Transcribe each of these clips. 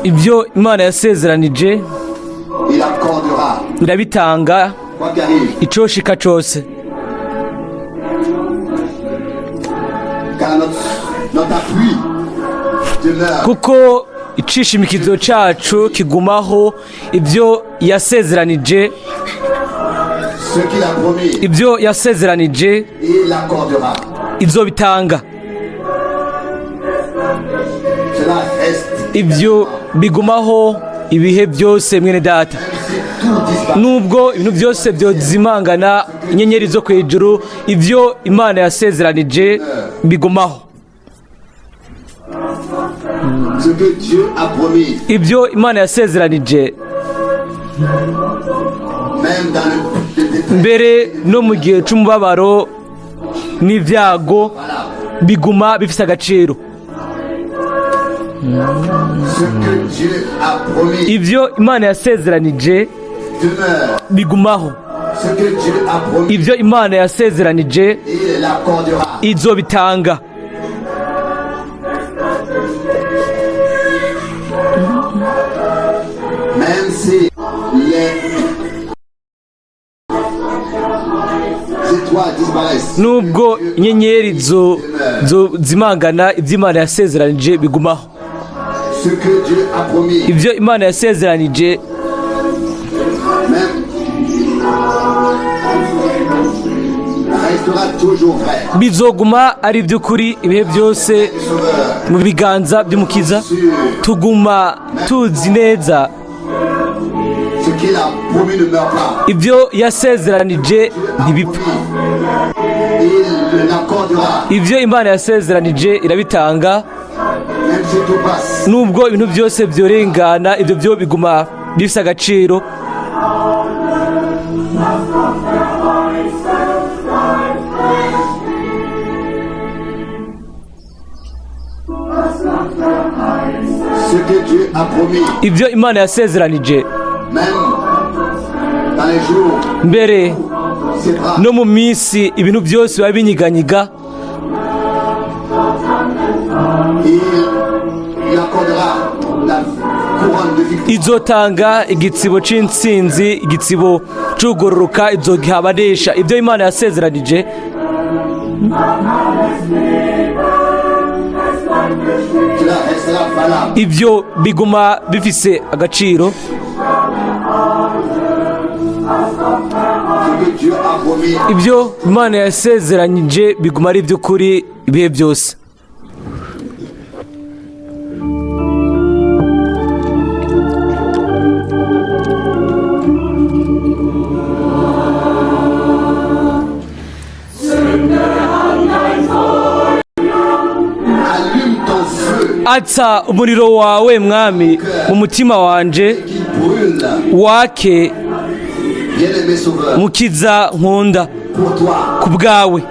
Ibyo Imana yasezeranije il accordera. irabitanga Quoi qu'arrive, icoshika cose. Car notre appui demeure. Kuko icishimikizo cacu kigumaho ibyo yasezeranije. Ce qu'il a promis, Ibyo yasezeranije il l'accordera. izobitanga. Cela reste. Ibyo bigumaho ibihe byose, mwene data. Même si tout disparaît, Nubwo ibintu byose byozimangana, inyenyeri zo ku ijuru, ibyo Imana yasezeranije bigumaho. Ce que Dieu a promis, Ibyo Imana yasezeranije, même dans le détresse, mbere no mu gihe c'umubabaro n'ibyago, valable. biguma bifise agaciro. Ce que Dieu a promis Ibyo Imana yasezeranije demeure. bigumaho. Ce que Dieu a promis, Ibyo Imana yasezeranije il l'accordera. izobitanga. Même si les étoiles disparaissent, Nubwo inyenyeri zimangana, ibyo Imana yasezeranije bigumaho. Ce que Dieu a promis, Ibyo Imana yasezeranije même restera toujours vrai. bizoguma ari iby'ukuri ibihe byose. Sauveur, Mu biganza by'Umukiza tuguma tuzi neza ce qu'il a promis ne meurt pas. ibyo yasezeranije ntibipfa. Il l'accordera, Ibyo Imana yasezeranije irabitanga. Même si tout passe. Nubwo ibintu byose byorengana, ibyo byo biguma bifite agaciro. Ce que Dieu a promis, Ibyo Imana yasezeranije, même dans les jours, mbere c'est pas no mu minsi ibintu byose biba binyiganyiga, il accordera la couronne de victoire. Izotanga igitsibo c'intsinzi, igitsibo c'ugororoka izogihabanisha. Ibyo Imana yasezeranije Cela restera valable. ibyo biguma bifise agaciro. Ce que Dieu a promis, Ibyo Imana yasezeranyije biguma ari iby'ukuri ibihe byose. Allume ton feu Atsa umuriro wawe, Mwami, mu mutima wanje, qui brûle, wake, bien-aimé Sauveur, Mukiza nkunda, pour toi. ku bwawe.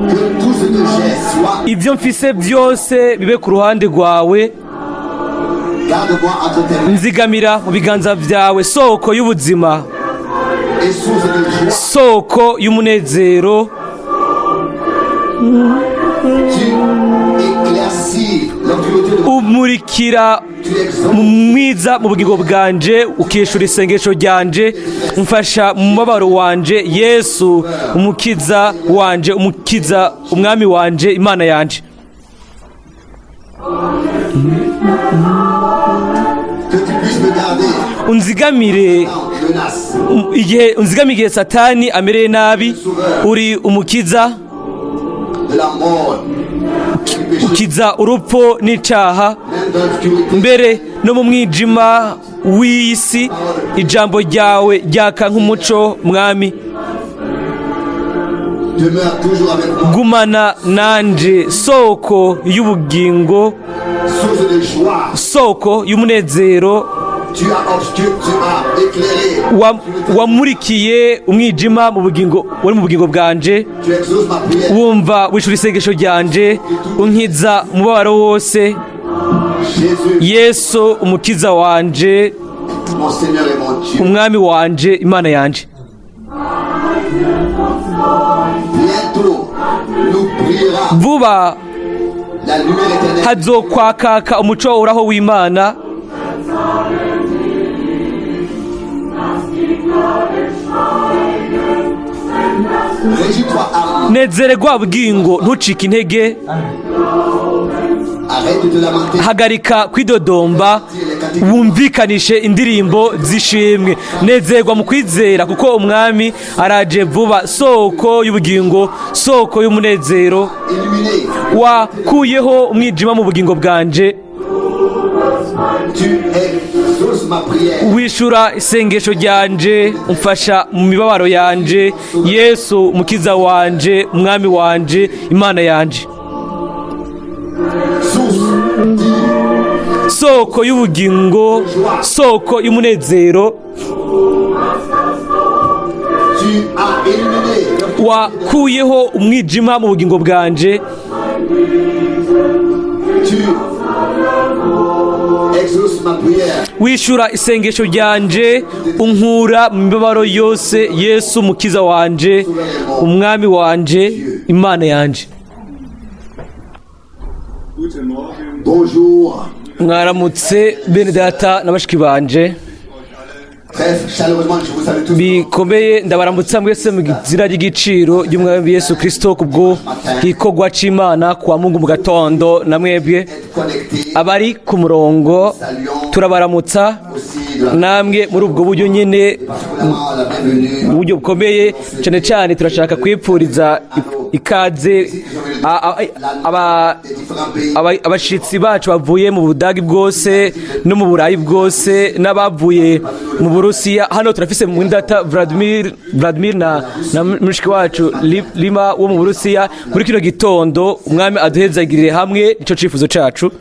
Que tout ce que j'ai soit, Ibyo mfise byose bibe ku ruhande rwawe. Garde-moi entre tes mains Nzigamira mu biganza byawe, soko y'ubuzima, et source de joie. soko y'umunezero. Tu éclaircis l'obscurité de Umurikira tu exauces mu mwiza mu bugingo bwanje, ukishura isengesho ryanje, umfasha mu mubabaro wanje, Yesu Umukiza wanje, Umukiza, Umwami wanje, Imana yanje. Que tu puisses me garder Unzigamire en menace. igihe, unzigamire igihe Satani amereye nabi. Uri Umukiza De la mort, du péché, ukiza urupfu n'icaha. Même dans l'obscurité. Mbere no mu mwijima w'iyi si, ijambo ryawe ryaka nk'umuco, Mwami. Demeure toujours avec moi, Gumana nanje, soko y'ubugingo, source de joie. soko y'umunezero. Tu as obscur, tu as éclairé. Wamurikiye umwijima mu bugingo wari mu bugingo bwanje. Tu exauces ma prière. Wumva wishura isengesho ryanje, unkiza umubabaro wose. Jésus, Yesu Umukiza wanje, mon Seigneur et mon Dieu. Umwami wanje, Imana yanje. Bientôt, nous brillera Vuba La lumière éternelle Hazokwakaka umuco uhoraho w'Imana. Réjouis-toi, âme. Nezererwa bugingo, ntucike intege. Arrête de te lamenter. Hagarika kwidodomba, wumvikanishe indirimbo z'ishimwe. Nezerwa mu kwizera, kuko umwami araje vuba. Soko y'ubugingo, soko y'umunezero, Illuminé. wakuyeho umwijima mu bugingo bwanje. Tu exauces ma prière. Wishura isengesho ryanje, umfasha mu mibabaro yanje. Yesu umukiza wanje, umwami wanje, Imana yanje. Source dit Soko y'ubugingo, soko y'umunezero, Tu as illuminé. Wakuyeho umwijima mu bugingo bwanje. Tu exauces ma prière. Wishura isengesho ryanje, unkura mu mibabaro yose. Yesu umukiza wanje, umwami wanje, Imana yanje. Guten Morgen Bonjour. Mwaramutse bene data na bashiki banje. Très chaleureusement, je vous salue tous. Bikomeye ndabaramutsa mwese mu izina ry'igiciro ry'umwami Yesu Kristo kubwo gikorwa c'Imana kwa Mungu mu gatondo. Na mwebwe Être connectés abari ku murongo turabaramutsa aussi de la namwe muri ubwo buryo nyene, particulièrement la bienvenue mu buryo bukomeye cyane cyane. Turashaka kwipfuriza ikaze des différents pays. Abashitsi bacu bavuye mu Budagi bwose no mu Burayi bwose n'abavuye mu Burusiya. Hano turafise mwindata Vladimir na mushiki wacu Lima wo mu Burusiya. Muri kino gitondo umwami aduhezagirire hamwe, nico cifuzo cacu.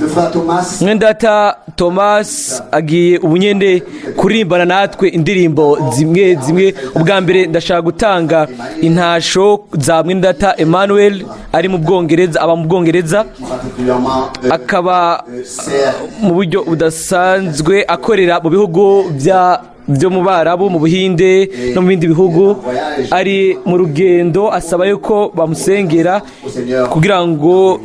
Le frère Thomas Mwendata Thomas agiye ubunyene kurimbana natwe indirimbo zimwe zimwe. Ubwa mbere ndashaka gutanga intasho za mwendata Emmanuel ari mu Bwongereza, aba mu Bwongereza, particulièrement akaba sert mu buryo budasanzwe akorera mu bihugu byo mu Barabu, mu Buhinde no mu bindi bihugu. Ari mu rugendo, asaba yuko bamusengera kugira ngo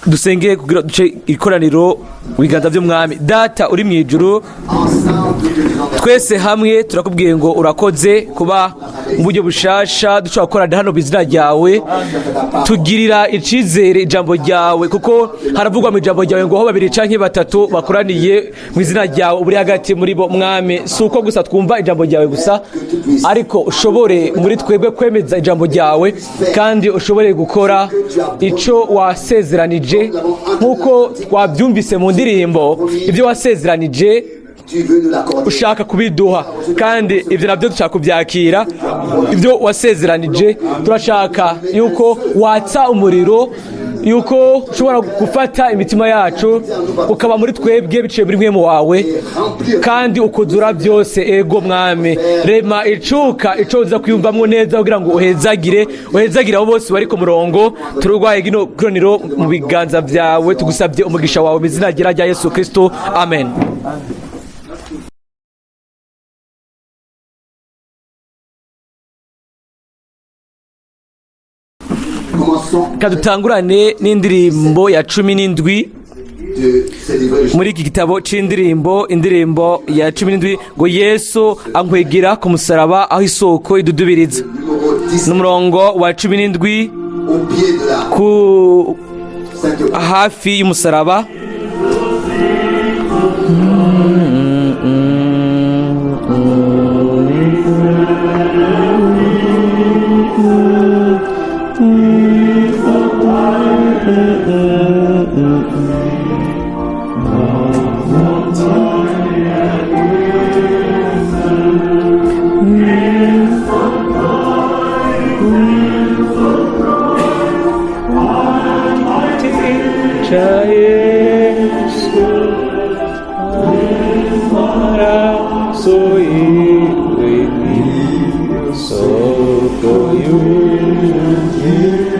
dusenge, kugira duce ikoraniro mu biganza by'umwami. Data uri mu ijuru, ensemble nous te disons merci. twese hamwe turakubwiye ngo urakoze kuba mu buryo bushasha dushobora gukorana hano mu izina ryawe. Tugirira icizere ijambo ryawe, kuko haravugwa mu ijambo ryawe ngo aho babiri canke batatu bakoraniye mu izina ryawe, uri hagati muri bo. Mwami, si uko gusa twumva ijambo ryawe gusa, ariko ushobore muri twebwe kwemeza ijambo ryawe, kandi ushobore gukora ico wasezeranije nk'uko twabyumvise mu ndirimbo. Ibyo wasezeranije Tu veux nous l'accorder. ushaka kubiduha, kandi ibyo nabyo dushaka kubyakira. Ibyo wasezeranije, turashaka yuko watsa umuriro, yuko ushobora gufata imitima yacu ukaba muri twebwe biciye muri mwe wawe, kandi ukuzura byose. Ego mwami, rema icuka ico uza kwiyumvamwo neza kugira ngo uhezagire abo bose bari ku murongo. Turwaye gino koraniro mu biganza byawe, tugusabye umugisha wawe mu izina rya Yesu Kristo, amen. Commençons Reka dutangurane n'indirimbo ya 17 de ce livre de muri iki gitabo c'indirimbo, indirimbo ya 17 ngo "Yesu ankwegera ku musaraba aho isoko idudubiriza". Numéro 10 N'umurongo wa 17, au pied de la ku Sainte hafi y'umusaraba. Cha Yesu amaraso yiwe niyo soko y'ubugingo.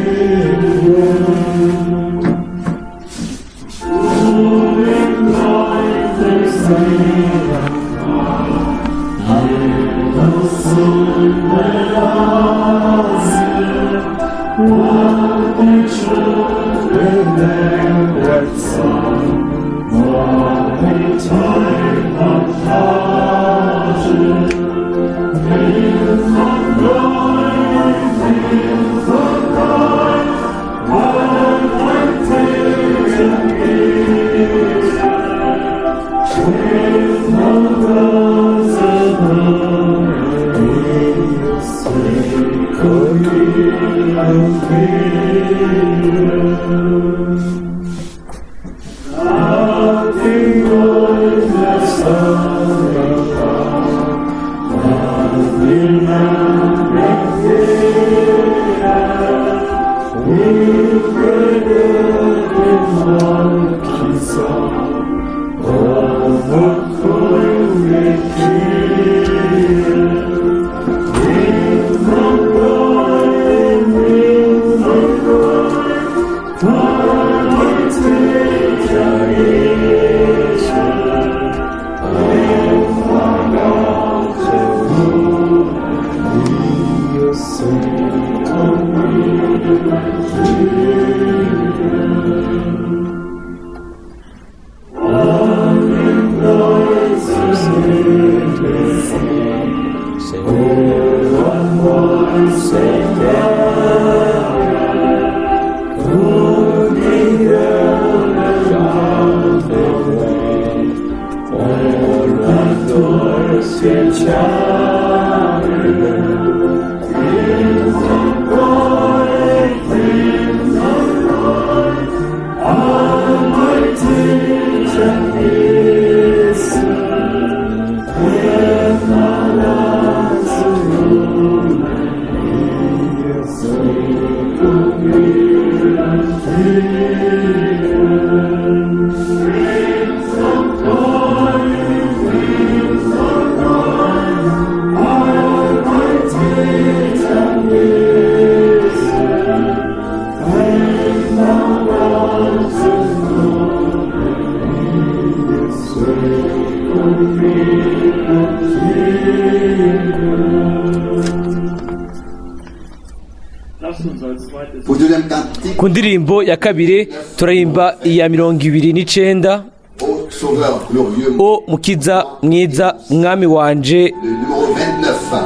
Pour deuxième cantique, Ku ndirimbo ya kabiri turahimba iya 29. Ô Sauveur glorieux, O mukiza mwiza, mwami wanje. Le numéro 29.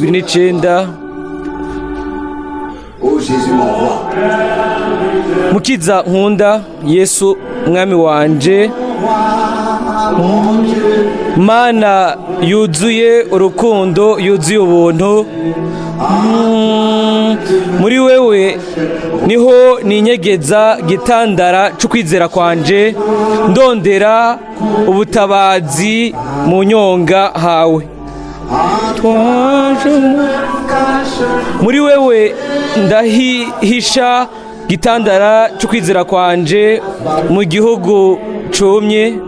29. Ô Jésus mon roi, Mukiza nkunda, Yesu mwami wanje, Mana yuzuye urukundo, yuzuye ubuntu. Muri wewe niho ninyegeza gitandara c'ukwizera kwanje, ndondera ubutabazi mu nyonga hawe. Muri wewe ndahihisha gitandara c'ukwizera kwanje mu gihugu cumye.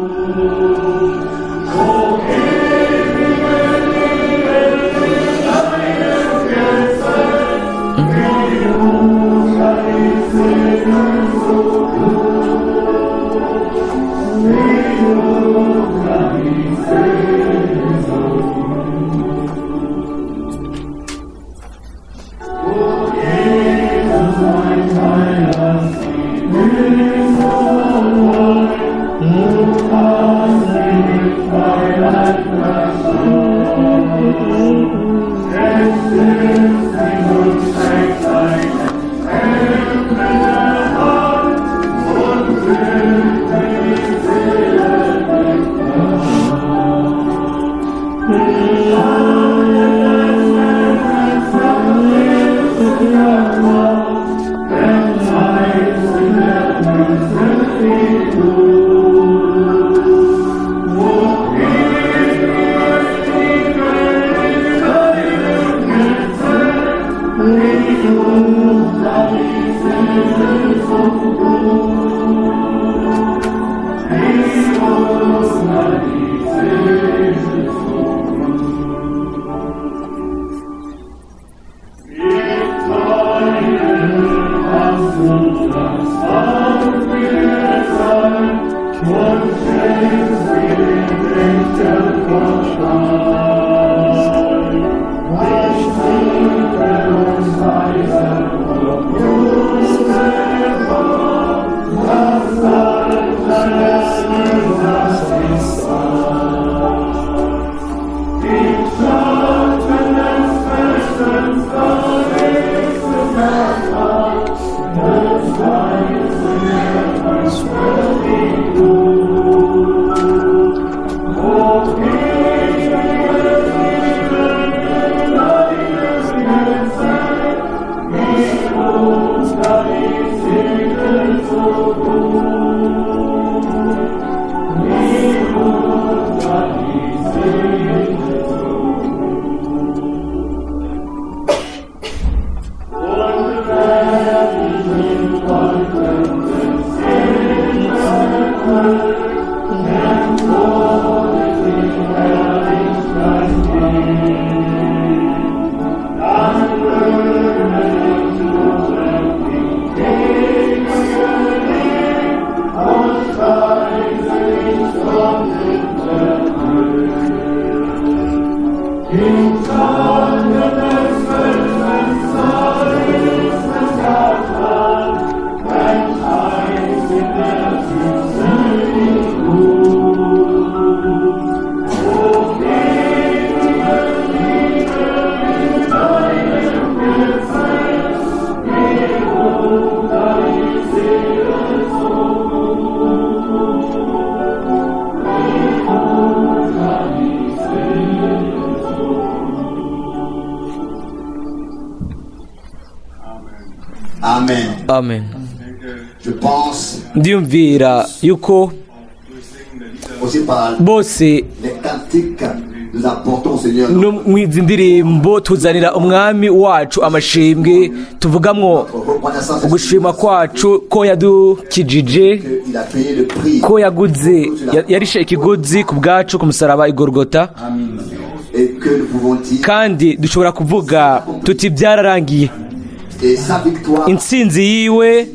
Amen. Amen. Je pense Ndiyumvira yuko aussi par bose les cantiques, nous apportons au Seigneur no mwizi ndirimbo tuzanira umwami wacu amashimwe, tuvugamwo notre reconnaissance ugushima kwacu ko yadukijije, qu'il a payé le prix ko yaguze, yarishe ikiguzi ku bwacu ku musaraba i Golgota, et que nous pouvons dire kandi dushobora kuvuga tuti byararangiye. Et sa victoire, Intsinzi yiwe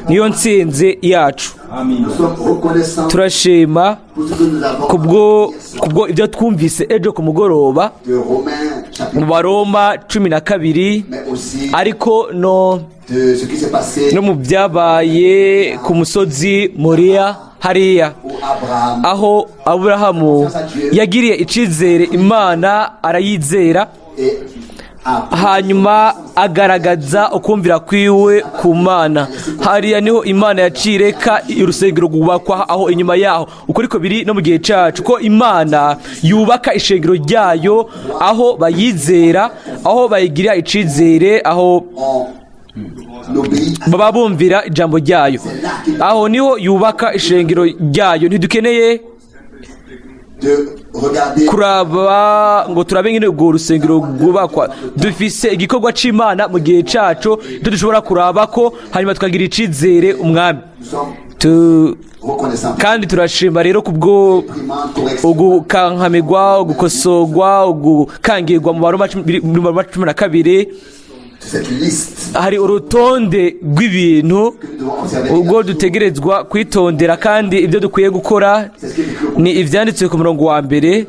niyo ntsinzi yacu. nous sommes reconnaissants Turashima pour ce que nous avons kubwo ibyo twumvise ejo ku mugoroba de Romains chapitre, mu Baroma 12, mais aussi ariko no de ce qui s'est passé no mu byabaye ku musozi Moriya hariya, où Abraham aho Aburahamu yagiriye icizere Imana, arayizera, et a hanyuma agaragaza ukumvira kwiwe ku Mana. Hariya niho Imana yacireka urusengero rwubakwa aho inyuma yaho. Uko ariko biri no mu gihe cyacu, ko Imana yubaka ishengero ryayo aho bayizera, aho bayigirira icizere, aho on obéit à baba bumvira ijambo ryayo. Aho niho yubaka ishengero ryayo. Ntidukeneye de regarder kuraba ngo turabe nyine urwo rusengero rwubakwa. Dufise igikorwa c'Imana mu gihe cacu, icyo dushobora kuraba ko hanyuma tukagira icizere umwami. Nous sommes reconnaissants. Kandi turashima rero kubwo Réprimande, correction, ugukankamirwa, ugukosorwa, ugukangirwa mu Baroma 12. de cette liste Hari urutonde rw'ibintu que nous devons observer. ubwo dutegerezwa kwitondera, kandi ibyo dukwiye gukora C'est ce qui est écrit au ni ivyanditswe ku murongo wa mbere,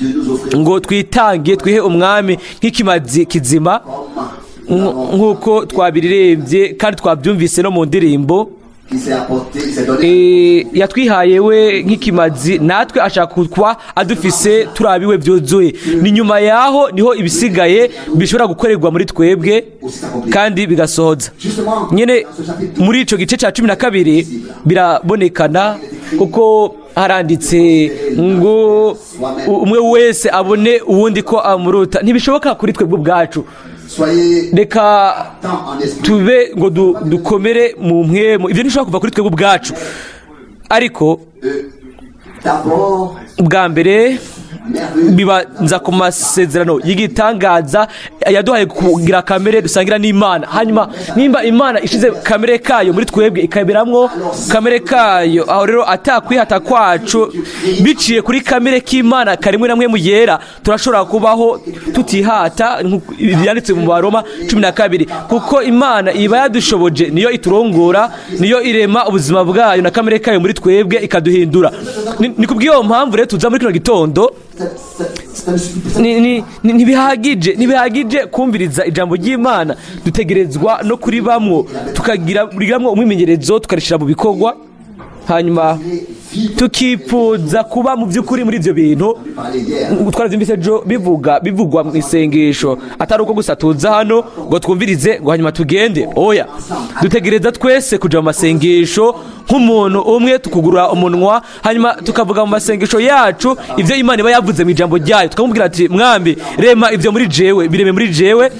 de nous offrir ngo twitange twihe umwami nk'ikimazi kizima, comme nous avons- nk'uko twabiririmbye kandi twabyumvise no mu ndirimbo. Il s'est apporté, il s'est donné. Yatwihaye we nk'ikimazi, natwe ashaka kuba adufise turabiwe byuzuye. Ni nyuma yaho niho ibisigaye bishobora gukorerwa muri twebwe Aussi s'accomplir. kandi bigasohoza. Justement, Nyine dans ce chapitre muri ico gice ca 12 birabonekana, kuko haranditse ngo umwe wese abone uwundi ko amuruta. Ntibishoboka kuri twebwe ubwacu. Soyez Reka tant en esprit tube ngo dukomere mu mpwemu. Ibyo ntibishobora kuva kuri twebwe ubwacu, ariko d'abord bwa mbere merveilleux bibanza ku masezerano y'igitangaza yaduhaye kugira kamere dusangira n'Imana. Hanyuma nimba Imana ishize kamere kayo muri twebwe, ikaberamwo kamere kayo, aho rero atakwihata kwacu biciye kuri kamere k'Imana karimwe namwe mu yera, turashobora kubaho tutihata, nk'uko byanditse mu Baroma 12, kuko Imana iba yadushoboje, niyo iturongora, niyo irema ubuzima bwayo na kamere kayo muri twebwe, ikaduhindura. Ni kubw'iyo mpamvu rero tuza muri kino gitondo. Ça ne suffit pas. Ntibihagije kumviriza ijambo ry'Imana, dutegerezwa no kuribamwo, tukagiriramwo umwimenyerezo, tukarishira mu bikorwa. Hanyuma Vivre tukipfuza kuba mu by'ukuri muri ibyo bintu. parler hier. Twarabyumvise ejo bivuga bivugwa mu isengesho, atari uko gusa tuza hano ngo twumvirize ngo hanyuma tugende. Oya, dutegereza twese kuja mu masengesho nk'umuntu umwe, tukugura umunwa, hanyuma tukavuga mu masengesho yacu ibyo Imana iba yavuze mu ijambo ryayo, tukamubwira ati: "Mwami, rema ibyo muri jewe, bireme muri jewe."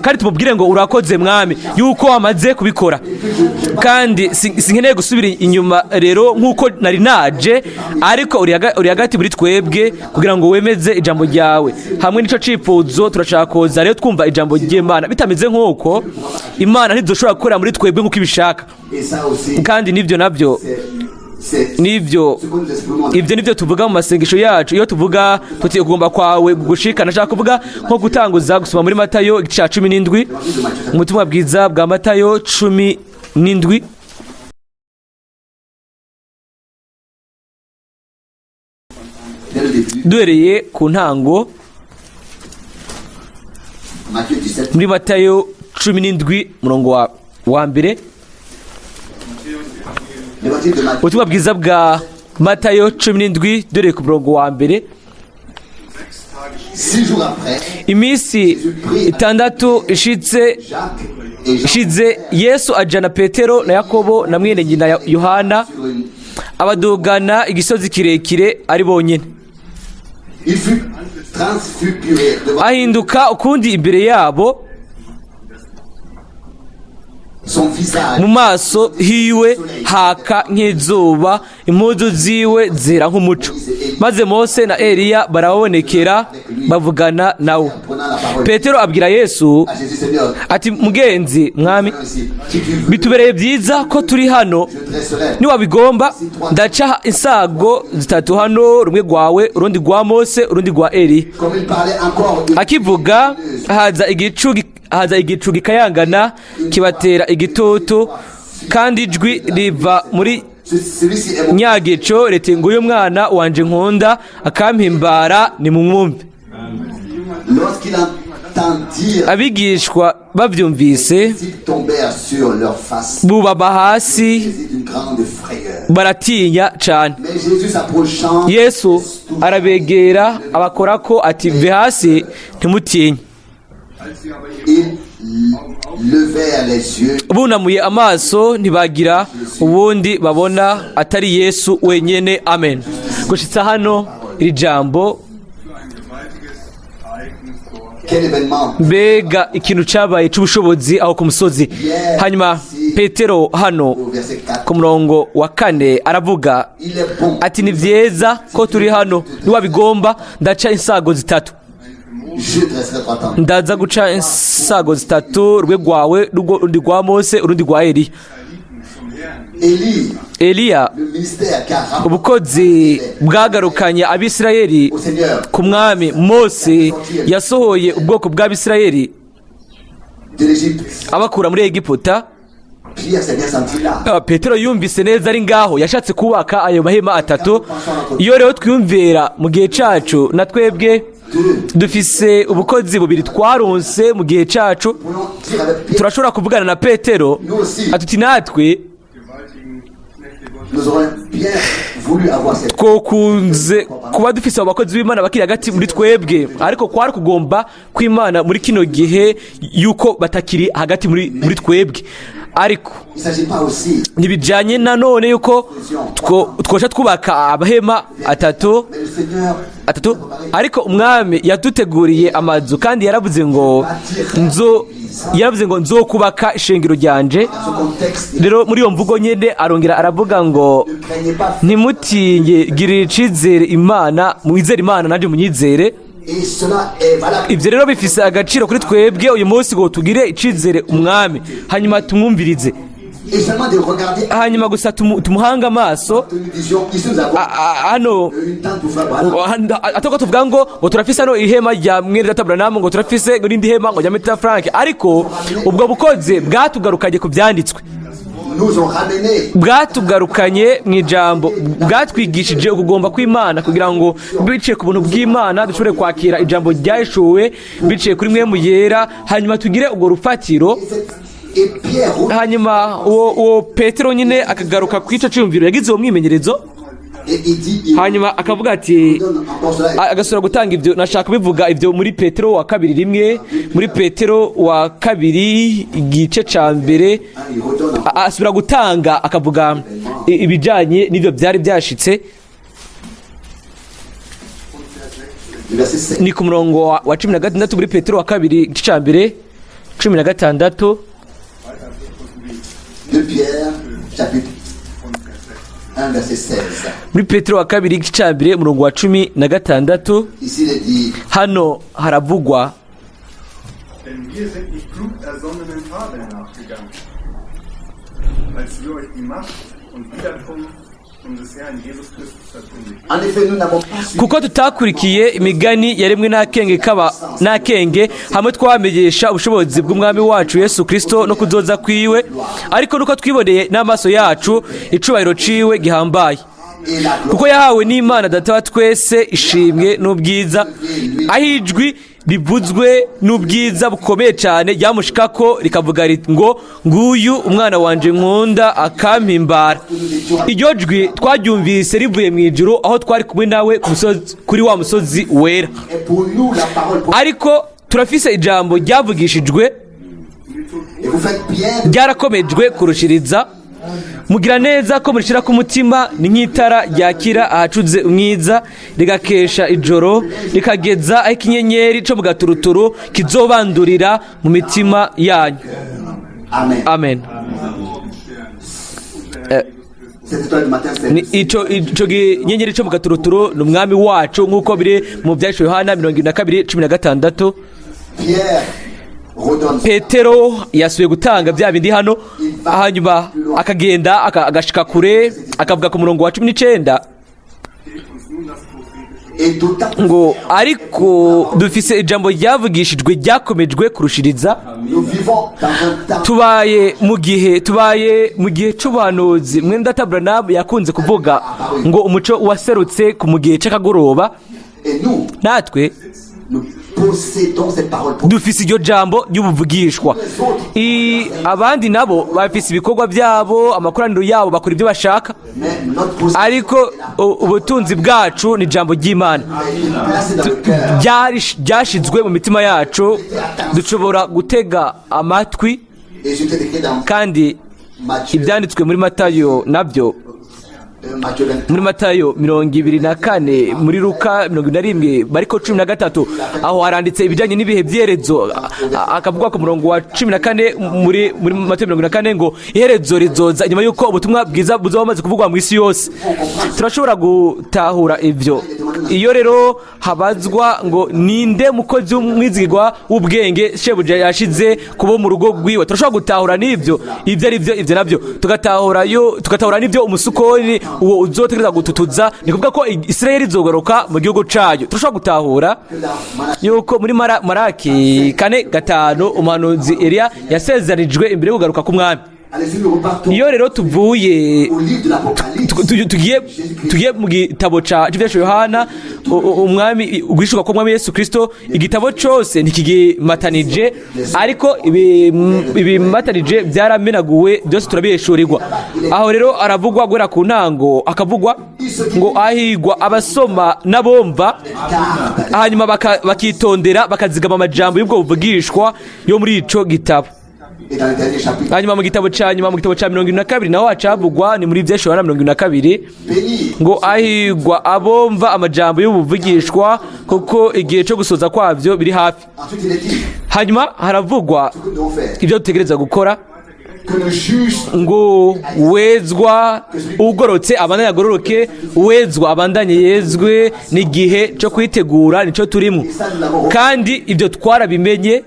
Kandi tumubwire ngo: "Urakoze Mwami yuko wamaze kubikora." Kandi sinkeneye gusubira inyuma rero nk'uko nari naje, ariko uri hagati muri twebwe kugira ngo wemeze ijambo ryawe. Hamwe n'ico cifuzo turashaka kuza rero twumva ijambo ry'Imana. Bitameze nk'uko, Imana ntizoshobora gukorera muri twebwe nk'uko ibishaka. Et ça aussi, Kandi nibyo nabyo c'est nibyo ce que nous exprimons. Ibyo nibyo tuvuga mu masengesho yacu iyo tuvuga tuti: "Ugomba kwawe gushikana." Nashaka kuvuga nko gutanguza gusoma muri Matayo igice cya 17, ubutumwa bwiza bwa Matayo 17. Dès le début, Duhereye ku ntango, Matthieu 17, muri Matayo 17, murongo wa mbere. L'évangile de Matthieu, Ubutumwa bwiza bwa Matayo 17, duhereye ku murongo wa mbere. 6 jours après, Iminsi 6 ishitse Jacques et Jean ishize, Yesu ajana Petero na Yakobo na mwene nyina Yohana, sur une. abadugana igisozi kirekire ari bonyine. Il fut transfiguré devant Ahinduka ukundi imbere yabo, son visage. mu maso hiwe haka nk'izuba, impuzu ziwe zera nk'umuco. Maze Mose na Eliya barabonekera, bavugana nawe. Prenant la parole Petero abwira Yesu à Jésus: "Seigneur, ati: "Mugenzi, Mwami, ici, si tu veux, bitubereye byiza ko turi hano. je dresserai Niwabigomba, ndaca insago zitatu hano, rumwe rwawe, urundi rwa Mose, urundi rwa Eliya." Comme il parlait encore, une Akivuga, haza igicu gikayangana, kibatera igitutu, kandi ijwi riva muri Celui-ci est mon nyagico riti: "Nguyu mwana wanje nkunda akampimbara, nimumwumve." Lorsqu'il entendirent, Abigishwa bavyumvise, ils tombèrent sur leur face, bubama hasi, saisis d'une grande frayeur. baratinya cane. Mais Jésus s'approchant, Yesu arabegera, abakorako ati: "Mve hasi, ntimutinye." Ils levèrent les yeux Bunamuye amaso, ntibagira ubundi babona atari Yesu wenyene. Amen. Gushitsa hano iri jambo. Quel événement! Mbega ikintu cabaye c'ubushobozi aho ku musozi! Hanyuma Petero hano Au verset 4, ku murongo wa 4 aravuga il est bon. ati: "Ni vyiza ko turi hano. Niwabigomba, ndaca insago zitatu." Je dresserai trois tentes. "Ndaza guca insago zitatu, rumwe rwawe, urundi rwa Mose, urundi rwa Eliya." Élie, Eliya, le ministère qu'a ramené ubukozi bwagarukanye Abisirayeli au Seigneur ku Mwami. Mose yasohoye ubwoko bw'Abisirayeli de l'Égypte. abakura muri Egiputa. Pierre s'est bien senti là. Petero yumvise neza ari ngaho, yashatse kubaka ayo mahema atatu. Iyo rero twiyumvira mu gihe cacu, na twebwe dufise ubukozi bubiri twaronse mu gihe cacu, Voulons dire avec Pierre, turashobora kuvugana na Petero atuti: natwe nous aurions bien voulu avoir cette twokunze kuba dufise abo bakozi b'Imana bakiri hagati muri twebwe, ariko kwari kugomba kw'Imana muri kino gihe yuko batakiri hagati muri twebwe. Ariko Il ne s'agit pas aussi, ntibijyanye nanone yuko twoca twubaka amahema atatu mais le Seigneur atatu, ariko Umwami yaduteguriye amazu, kandi yaravuze ngo: "Nzokubaka ishengero ryanje." Dans ce contexte, Rero muri iyo mvugo nyene arongera aravuga ngo: ne craignez pas. "Ntimutinye, girira icizere Imana, mwizere Imana, nanjye munyizere." Et cela est valable. Ibyo rero bifise agaciro kuri twebwe uyu munsi ngo tugire icizere Umwami, hanyuma tumwumvirize, Et seulement de regarder, hanyuma gusa tumuhange amaso. nous disions, ici nous avons Hano une tente pour faire Branham. atako tuvuga ngo turafise hano ihema rya mwene data Branham, ngo turafise ngo n'indi hema ngo rya mwene data Frank, ariko ubwo bukozi bwatugarukanye ku byanditswe, Nous ont ramenés bwatugarukanye mu ijambo, bwatwigishije ukugomba kw'Imana, kugira ngo biciye ku buntu bw'Imana dushobore kwakira ijambo ryahishuwe biciye kuri Mpwemu Yera, hanyuma tugire urwo rufatiro. Et cette Et Pierre Hanyuma uwo Petero nyine akagaruka ku ico ciyumviro, yagize uwo mwimenyerezo. Et il dit, il Hanyuma akavuga ati, donne encore cela. Agasubira gutanga ibyo. Nashaka kubivuga ibyo muri Petero wa kabiri rimwe, muri Petero wa kabiri igice ca mbere. Hein, il redonne encore. Asubira gutanga, akavuga ibijanye n'ibyo byari byashitse. Le verset 7. Ni ku murongo wa 16, muri Petero wa kabiri igice ca mbere, 16. 2 Pierre, chapitre 1, verset 16. Muri Petero wa kabiri igice ca mbere, umurongo wa 16. Ici, il est dit, Hano haravugwa: Denn wir sind nicht klug ersonnenen Fabeln nachgegangen, als wir euch die Macht und Wiederkunft unseres Herrn Jesus Christus verkündigten. En effet, nous n'avons pas suivi Kuko tutakurikiye imigani yaremwe n'akenge kaba n'akenge hamwe twamenyesha ubushobozi bw'Umwami wacu Yesu Kristo no kuzoza kwiwe, ariko nuko twiboneye n'amaso yacu icubahiro ciwe gihambaye. Et la gloire. Kuko yahawe n'Imana Data wa twese ishimwe n'ubwiza, aho ijwi rivuzwe n'ubwiza bukomeye cyane ryamushikako rikavuga ngo: "Nguyu umwana wanje nkunda akampimbara." Iryo jwi twaryumvise rivuye mu ijuru aho twari kumwe nawe ku musozi, kuri wa musozi wera. Et pour nous, la parole. Ariko turafise ijambo ryavugishijwe, Et vous faites bien ryarakomejwe kurushiriza. Mugira neza ko murishyira ku mutima, ni nk'itara ryakira ahacuze umwiza, rigakesha ijoro, rikageza aho ikinyenyeri cyo mu gaturuturu kizobandurira mu mitima yanyu. Amen. Amen. Cette étoile du matin, c'est Ni ico kinyenyeri cyo mu gaturuturu ni Umwami wacu, nk'uko biri mu Byahishuwe Yohana 22:16. Pierre redonne. Petero yasubiye gutanga bya bindi hano, hanyuma akagenda agashika kure, akavuga ku murongo wa 19 Et d'autant plus, ngo: "Ariko dufise ijambo ryavugishijwe ryakomejwe kurushiriza." Nous vivons dans un temps Tubaye mu gihe c'ubuhanuzi. Mwene data Branham yakunze kuvuga ngo umuco waserutse ku mu gihe c'akagoroba. Et nous, Natwe nous possédons cette parole. Dufise iryo jambo ry'ubuvugishwa. Abandi nabo bafise ibikorwa byabo, amakoraniro yabo, bakora ibyo bashaka. Mais notre possession Ariko ubutunzi bwacu ni ijambo ry'Imana. est placée dans le cœur. Ryashizwe mu mitima yacu, dushobora gutega amatwi. Et je t'ai écrit dans Kandi Matthieu, ibyanditswe muri Matayo nabyo, Matthieu 24. muri Matayo 24, muri Luka 41, Mariko 13, aho haranditse ibijyanye n'ibihe by'iherezo. Akavuga ku murongo wa 14 muri Matayo 24 ngo iherezo rizoza inyuma y'uko ubutumwa bwiza buzoba bumaze kuvugwa mu isi yose. Turashobora gutahura ibyo. Iyo rero habazwa ngo: "Ninde mukozi w'umwizigirwa w'ubwenge shebuja yashize kubo mu rugo rwiwe?" Turashobora gutahura n'ibyo ibyo ari byo. Ibyo nabyo tugatahura, yo tugatahura n'ibyo umusukoni uwo uzotegereza gututuza, ni kuvuga ko Isirayeli izogaruka mu gihugu cayo. Turashobora gutahura yuko muri Maraki 4:5 umuhanuzi Eliya yasezeranijwe imbere yo kugaruka k'Umwami. Allez-y, nous repartons Iyo rero tuvuye au livre de l'Apocalypse. Tugiye mu gitabo ca c'Ivyasho Yohana, umwami uguhishuka k'Umwami Yesu Kristo, igitabo cose ntikigimatanije, ariko ibimatanije byaramenaguwe byose, turabiheshurirwa. Aho rero aravugwa guhera ku ntango, akavugwa ngo: "Ahigwa abasoma n'abumva, hanyuma bakitondera bakazigama amajambo y'ubwo buvugishwa yo muri ico gitabo." Et dans le dernier chapitre, Hanyuma mu gitabo ca nyuma, mu gitabo ca 22, naho hacavugwa, ni muri Vyesho Yohana 22, béni ngo: "Ahigwa abumva amajambo y'ubuvugishwa, kuko igihe cyo gusoza kwavyo biri hafi." Ensuite, il est dit Hanyuma haravugwa ce que nous devons faire. ibyo dutegereza gukora, Que le juste ngo wezwa ugorotse abandanye agororoke, uwezwa abandanye yezwe. N'igihe cyo kwitegura nicyo turimo, kandi ibyo twarabimenye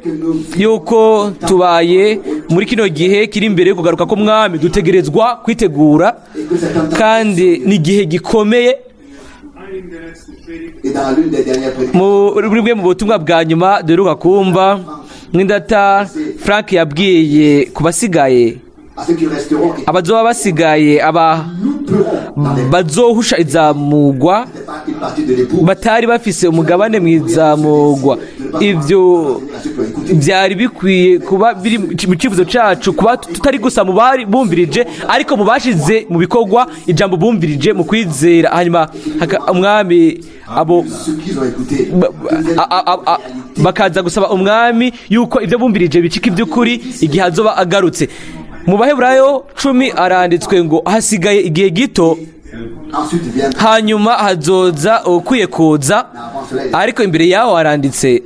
yuko tubaye muri kino gihe kiri imbere yo kugaruka k'Umwami. Dutegerezwa kwitegura, kandi ni igihe gikomeye. Einigen der letzten Predigten et dans l'une des dernières prédications, Muri bumwe mu butumwa bwa nyuma duheruka kumva, mwene data Frank yabwiye ku basigaye, à ceux qui resteront, et abazoba basigaye, aba nous pourrons, dans les bazohusha izamugwa, n'est pas une partie de l'épouse. batari bafise umugabane mu izamugwa. Ibyo byari bikwiye kuba biri mu cyifuzo cyacu, kuba tutari gusa mu bari bumvirije, ariko mu bashize mu bikorwa ijambo bumvirije mu kwizera. Hanyuma umwami abo Ce qu'ils ont écouté bakaza gusaba umwami yuko ibyo bumvirije bicika iby'ukuri igihe azoba agarutse. Mu Baheburayo 10 aranditswe ngo hasigaye igihe gito, Ensuite vient hanyuma hazoza ukwiye kuza. Ariko imbere yaho haranditse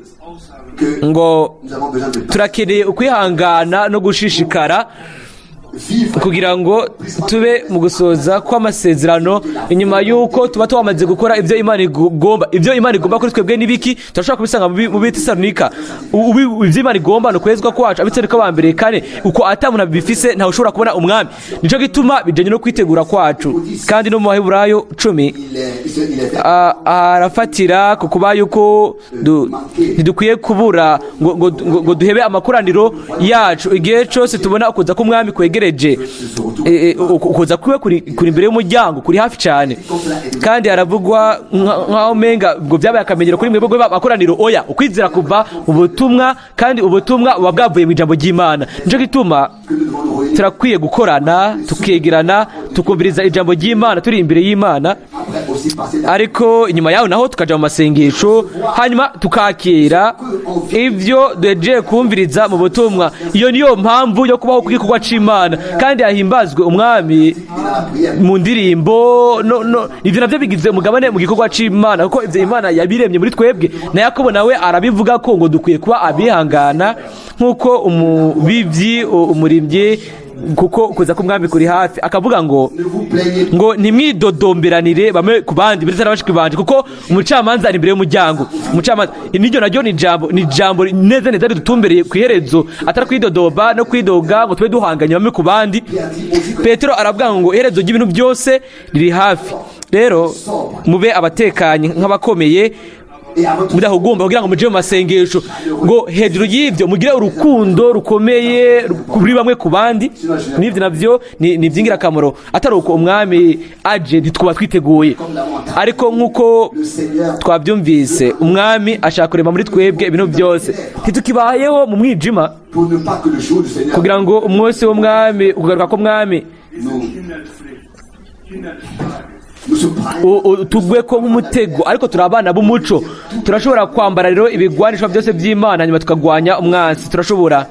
que ngo nous avons besoin de turakeneye ukwihangana no gushishikara vivre kugira ngo tube mu gusoza kw'amasezerano, inyuma y'uko tuba twamaze gukora ibyo Imana igomba. Ibyo Imana igomba kuri twebwe n'ibiki? Turashobora kubisanga mu Bitesaronika. Ibyo Imana igomba ni ukwezwa kwacu. Abitesaronika ba mbere 4: uko atamuntu abifise, ntawe ushobora kubona umwami. Nico gituma bijanye no kwitegura kwacu. Kandi no mu Baheburayo 10 il est, il se- il est fait arafatira ku kuba yuko ntidukwiye kubura ngo duhebe amakoraniro yacu igihe cyose tubona ukuza k'umwami kwegereje. Ukuza kwiwe kuri imbere y'umuryango, kuri hafi cyane. Kandi haravugwa nk'aho umenga ngo byabaye akamenyero kuri mwebwe amakoraniro. Oya, ukwizera kuva mu butumwa, kandi ubutumwa buba bwavuye mu ijambo ry'Imana. Nicyo gituma que nous devons nous réunir turakwiye gukorana, tukegerana, tukumviriza ijambo ry'Imana turi imbere y'Imana, après aussi passer dans ariko inyuma yaho naho tukaja mu masengesho, hanyuma tukakira ibyo duhejeje kumviriza mu butumwa. Iyo niyo mpamvu yo kubaho kw'igikorwa c'Imana. Kandi hahimbazwe umwami dans la prière. mu ndirimbo. No, ivyo navyo bigize umugabane mu gikorwa c'Imana, kuko ivyo Imana yabiremye muri twebwe. Na Yakobo nawe arabivuga ko ngo dukwiye kuba abihangana nk'uko umubivyi, umurimyi, kuko kuza k'umwami kuri hafi. Akavuga ngo Ne vous plaignez ngo ntimwidodomberanire bamwe ku bandi, ndetse n'abashiki banje, kuko umucamanza ari imbere y'umuryango. Umucamanza, niryo naryo ni ijambo neza neza ridutumbereye ku iherezo, atari kwidodoba no kwidoga ngo tube duhanganye bamwe ku bandi. Petero aravuga ngo iherezo ry'ibintu byose riri hafi. Rero mube abatekanye nk'abakomeye, et à votre mudahugumba, kugira ngo muje mu masengesho. Ngo hejuru y'ibyo mugire urukundo rukomeye kuri bamwe ku bandi. N'ibyo nabyo ni iby'ingirakamaro. Atari uko, umwami aje ntitwaba twiteguye. Ariko nk'uko twabyumvise, umwami ashaka kurema muri twebwe ibintu byose, ntitukibayeho mu mwijima, pour ne pas que le jour du Seigneur kugira ngo umunsi w'umwami, ukugaruka k'umwami, nous, Kinderpflicht, Kinderfrage. nous surprenne. Tugwe ko nk'umutego. Ariko turi abana b'umuco, turashobora kwambara rero ibigwanisho byose by'Imana, hanyuma tukagwanya umwansi. Turashobora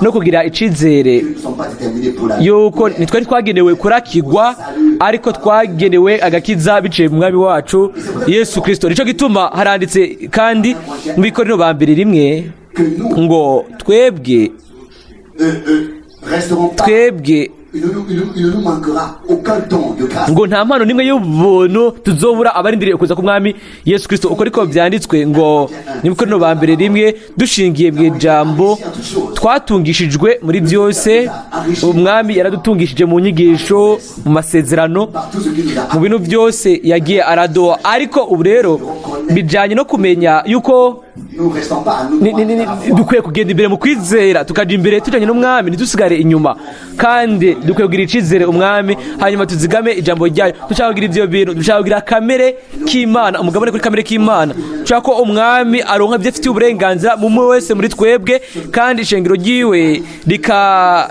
no kugira icizere Nous ne sommes pas déterminés pour la yuko ntitwari twagenewe kurakigwa, ariko twagenewe agakiza biciye mu mwami wacu Yesu Kirisito. Nicyo gituma haranditse kandi mu Bikorino ba mbere 1 que nous ngo twebwe resterons pas. twebwe Il ne nous manquera aucun don de grâce. ngo nta mpano n'imwe y'ubuntu tuzobura abarindiriye kuza k'umwami Yesu Kirisito. Uko ariko byanditswe ngo ni Bikorino ba mbere 1: dushingiye mu ijambo twatungishijwe muri byose. Umwami yaradutungishije mu nyigisho, mu masezerano, Par tout ce qu'il nous a mu bintu byose yagiye araduha. Ariko ubu rero bijyanye no kumenya yuko Nous ne restons pas à nous. Dukwiye kugenda imbere mu kwizera, tukajya imbere tujyanye n'umwami, ntidusigare inyuma. Kandi dukwiye kugira icyizere umwami, hanyuma tuzigame ijambo ryayo. Dushaka kugira ibyo bintu, dushaka kugira kamere k'Imana, umugabane kuri kamere k'Imana. Dushaka ko umwami aronka ibyo afitiye uburenganzira mu umwe wese muri twebwe, kandi ishengero ryiwe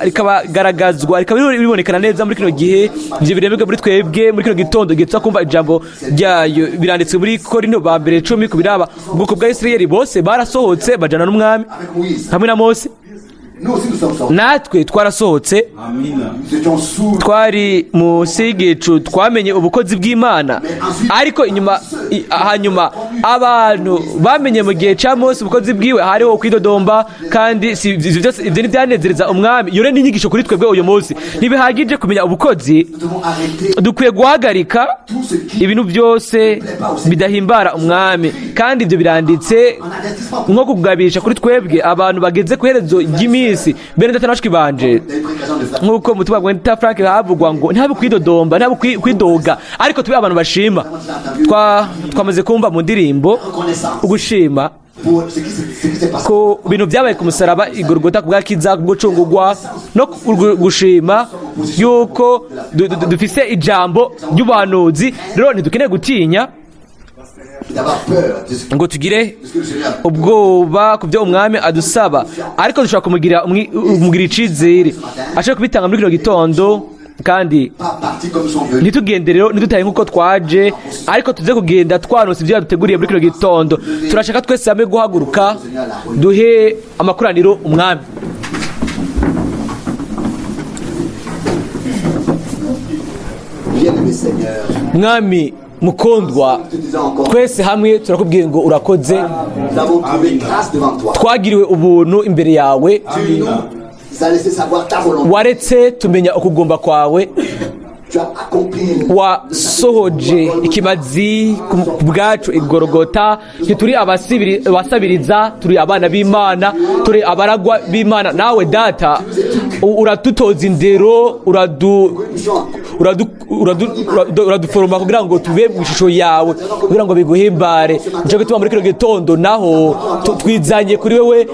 rikabagaragazwa, rikaba ribonekana neza muri kino gihe. Ibyo biremebwe muri twebwe muri kino gitondo, igihe tuza kumva ijambo ryayo. Biranditswe muri Korinto ba mbere 10 ku biraba ubwoko bwa Isirayeli: bose barasohotse bajana n'umwami Avec Moïse. hamwe na Mose. Nous aussi, nous sommes sortis. Natwe twarasohotse. Nous étions sourds. Twari munsi y'igicu, twamenye ubukozi bw'Imana. Ariko inyuma hanyuma abantu bamenye mu gihe cya Mose ubukozi bwiwe, hariho kwidodomba. Kandi si ibyo byose, ibyo ntibyanezereza umwami. Iyo rero ni inyigisho kuri twebwe uyu munsi: ntibihagije kumenya ubukozi. Nous devons arrêter Dukwiye guhagarika tout ce qui ibintu byose bidahimbara umwami. Kandi ibyo biranditse en avertissement nko kugabisha kuri twebwe abantu bageze ku iherezo ry'iminsi. Bene data na bashiki banje, des prédications de frères. nk'uko mu butumwa bwa Frank havugwa ngo ntihabe kwidodomba, ntihabe kwidoga, ariko tube abantu bashima. Twamaze kumva mu ndirimbo Reconnaissance ugushima pour ce qui s'est passé. ku bintu byabaye ku musaraba i Golgota, ku bwakiza, ku gucungurwa, no gushima yuko dufise ijambo ry'ubuhanuzi. Rero ntidukeneye gutinya. Was der Herr D'avoir peur de ce ngo tugire de ce que le Seigneur ubwoba ku byo umwami adusaba, ariko dushobora kumugira icizere ashobora kubitanga muri kino gitondo, kandi pas parti comme sont venus. ntitugende rero, ntidutahe nk'uko twaje, ariko tuze kugenda twanose ibyo yaduteguriye muri kino gitondo. Turashaka twese hamwe guhaguruka duhe amakoraniro umwami. Bien-aimé Seigneur, Mwami mukundwa, nous te disons encore, twese hamwe turakubwiye ngo urakoze. nous avons trouvé grâce devant toi. Twagiriwe ubuntu imbere yawe. Tu nous as laissé savoir ta volonté. Waretse tumenya ukugomba kwawe. Tu as accompli Wasohoje ikimazi ku bwacu igorogota. Ntituri abasabiriza, turi abana b'Imana, turi abaragwa b'Imana. Nawe Data uratutoza indero, uraduforoma kugira ngo tube mu ishusho yawe, kugira ngo biguhimbare. Nico gituma muri kino gitondo naho twizanye kuri wewe,